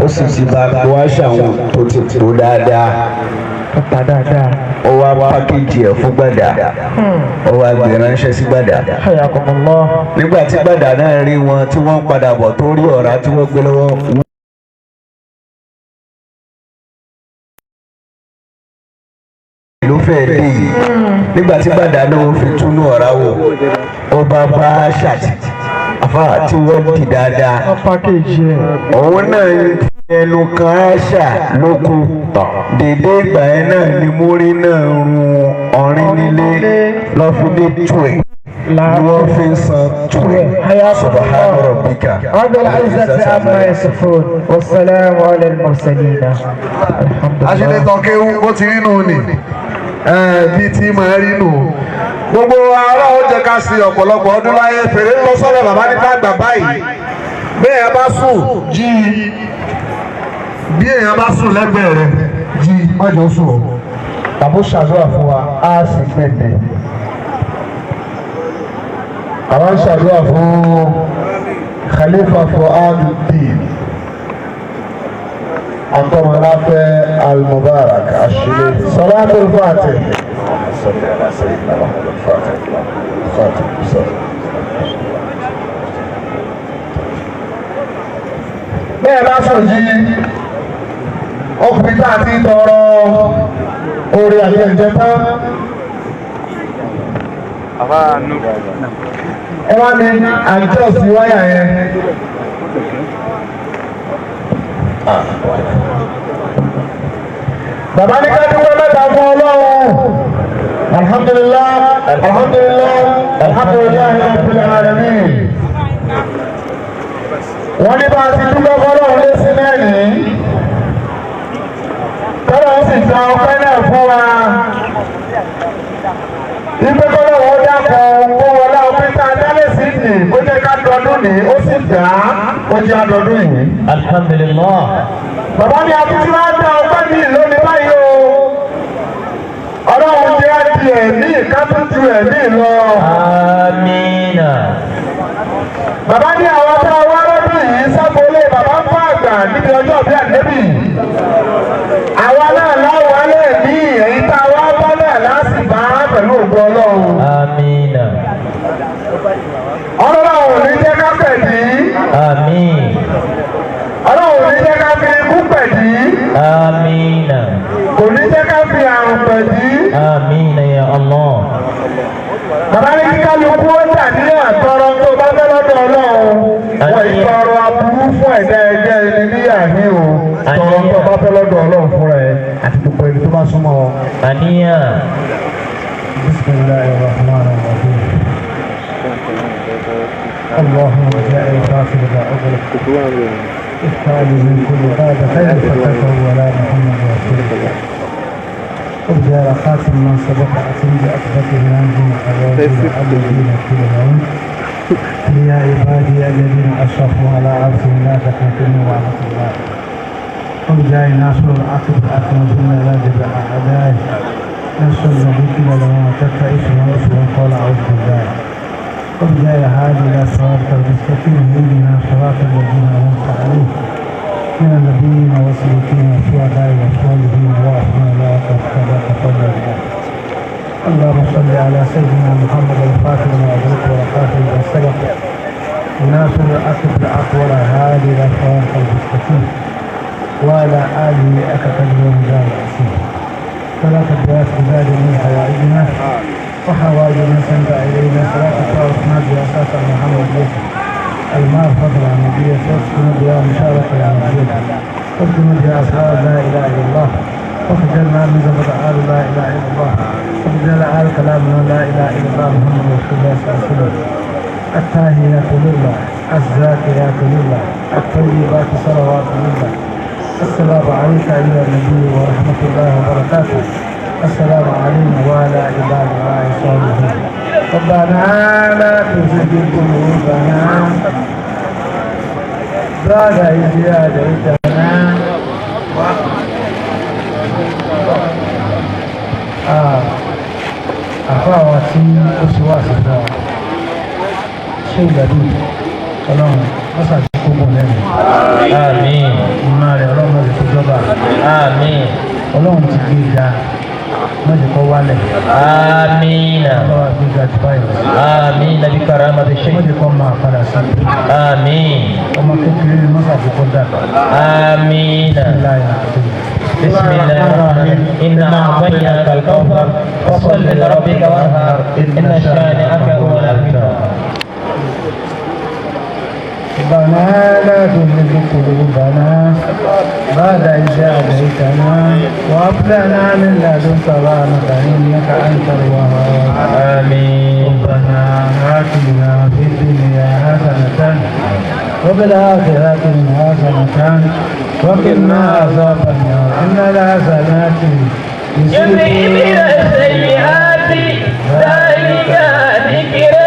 ó sì ti bá kó àṣà wọn tó ti tó dáadáa. Ọ̀tá dáadáa. Ó wá pákéjì ẹ̀ fún Gbàdà, ó wá gbé ránṣẹ́ sí Gbàdà. Hayyakumullah. Nígbà tí Gbàdà náà rí wọn tí wọ́n padà bọ̀, tó rí ọ̀rá tí wọ́n gbé lọ́wọ́, ló fẹ́ dé yìí. Nígbà tí Gbàdà náà fi túnú ọ̀rá wò, ó bá bá ṣàtì àfà tí wọ́n dì dáadáa. Wọ́n pákéjì ẹ̀. Òun náà ń ẹnu kan àṣà lóko. Dèdè ìgbà yẹn náà ni Múrí náà run ọ̀rìn nílé lọ́fídé tù ẹ̀. Ni wọ́n fi ń san 12. Subhana rabbika. رب العزة عما يصفون والسلام على المرسلين الحمد لله. Aṣílẹ̀tàn kéwú bó ti rí nù ni bí tí màá rí nù. Gbogbo ará ó jẹ́ ká sí ọ̀pọ̀lọpọ̀ ọdún láyé. Fèrè ń lọ sọ́dọ̀ bàbá nípa àgbà báyìí. Bẹ́ẹ̀ bá sùn jí i, bí èèyàn bá sùn lẹ́gbẹ̀ẹ́ rẹ̀ jí i, má jọ sùn o. Tàbó ṣàdúrà fún wa, á sì gbẹ̀dẹ̀. Àwọn ń ṣàdúrà fún Khalifa Fuad-Din Akọmọláfẹ́ Al-Mubarak Ashile. Salatul Fatih. Salli ala sayyidina Muhammad Fatih. Fatih. Bẹ́ẹ̀ bá sùn jí, ọkùnrin tá a ti tọrọ orí àjẹjẹ tán. Ẹ wá ní àjọsí wáyà yẹn. Bàbá ní ká dúpẹ́ mẹ́ta fún Ọlọ́run. Alhamdulillah, alhamdulillah, alhamdulillah rabbil alamin. Wọ́n ní bá a ti dúpẹ́ fọlọ́run lé sí mẹ́rin. Tọ́lá sì ta ọpẹ́ náà fún wa. Ipe kọ́lọ́ wọn dákọ̀ kó wọlé ọpẹ́ tá a dálé sí ní kó jẹ́ ká dọdún ní ó sì dá ó jẹ́ àdọdún yìí. Alhamdulillah. Bàbá mi àtúntí wá dá ọpẹ́ mi lónìí báyìí o. Ọlọ́run jẹ́ àti ẹ̀mí ká tún ju ẹ̀mí lọ. Amina. Bàbá ní àwọn tá a wá lọ́dún yìí sábòlé bàbá ń fún àgbà níbi ọjọ́ bí àdébì. Àwa náà láwọn alẹ́ ní èyí tá a wá bá náà láti bá pẹ̀lú ògbó Ọlọ́run. Amina. Ọlọ́run ò ní jẹ́ ká pẹ̀dí. Amin. Ọlọ́run ò ní jẹ́ ká fi ikú pẹ̀dí. Amina. Kò ní jẹ́ ká fi àrùn pẹ̀dí. Amina ya Allah. Bàbá ní kí kálukú ó dà ní àtọrọ tó bá fẹ́ lọ́dọ̀ Ọlọ́run. Wọ́n ìtọrọ aburú fún ẹ̀dá ẹgbẹ́ ẹni níyà ní o. Tọrọ tó bá fẹ́ lọ́dọ̀ Ọlọ́run fúnra ẹ̀ àti gbogbo ẹni tó bá súnmọ́ ọ. Àníyàn. بسم الله الرحمن الرحيم. اللهم جاء الفاصل ذا أغلق افتح من كل باب خير فتحه ولا محمد رسول الله. وبجار خاتم من سبق أتم بأكبته منهم الذين في العون. يا عبادي الذين أشرفوا على عبدهم لا تقنطوا من رحمة الله. وبجاه ناصر العقب أكرم لا جبع أعدائه. نفس الذي قيل له تبتئس ونفسه قال أعوذ بالله. وبجاه هذه إلى صراط المستقيم اهدنا صراط الذين أنعمت عليهم من النبيين والصديقين والشهداء والصالحين وأحسن الله تقبل. اللهم صل على سيدنا محمد الفاتح لما أغلق والخاتم لما سبق ناصر الحق بالحق والهادي إلى صراط المستقيم وعلى آله حق قدره ومقداره العظيم. صلاة الدعاء بزاد من حوائجنا وحوائج من سند إلينا. صلاة تعرفنا بأساس محمد الماء فضل عن النبي تسكن بها مشاركة العربية تسكن بها أصحاب لا إله إلا الله. وخجلنا من زبد آل لا إله إلا الله. وخجلنا آل كلامنا لا إله إلا الله محمد رسول الله صلى الله عليه وسلم. التاهيات لله، الزاكيات لله، الطيبات صلوات لله. السلام عليك أيها النبي ورحمة الله وبركاته. السلام علينا وعلى عباد الله الصالحين. ربنا لا تزغ قلوبنا بعد إذ هديتنا. Àfa wa tí ó ṣe wá sí fún wa ṣé ìgbàdí Ọlọ́run wọ́n ṣàṣekó bọ̀ lẹ́nu. Àmín. Ìmọ̀ rẹ̀ Ọlọ́run lè tó jọba. Àmín. Ọlọ́run ti gbé ga, má jẹ́ kó wálẹ̀. Àmín. Ọlọ́run gbé ga jù báyìí lọ. Àmín. Nabi karamati Má shay. jẹ́ kó máa padà sí i. Àmín. Ọmọ kékeré ni wọ́n ṣàṣekó dàgbà. Àmín. Láyé àti بسم الله الرحمن الرحيم. إنا أعطيناك الكوثر فصل لربك وانحر إن شانئك هو الأبتر. ربنا لا تزغ قلوبنا بعد إذ هديتنا وهب لنا من لدنك رحمة إنك أنت الوهاب. آمين. ربنا آتنا في الدنيا حسنة وفي الآخرة حسنة وقنا عذاب النار. إن الحسنات يذهبن السيئات ذلك ذكرى.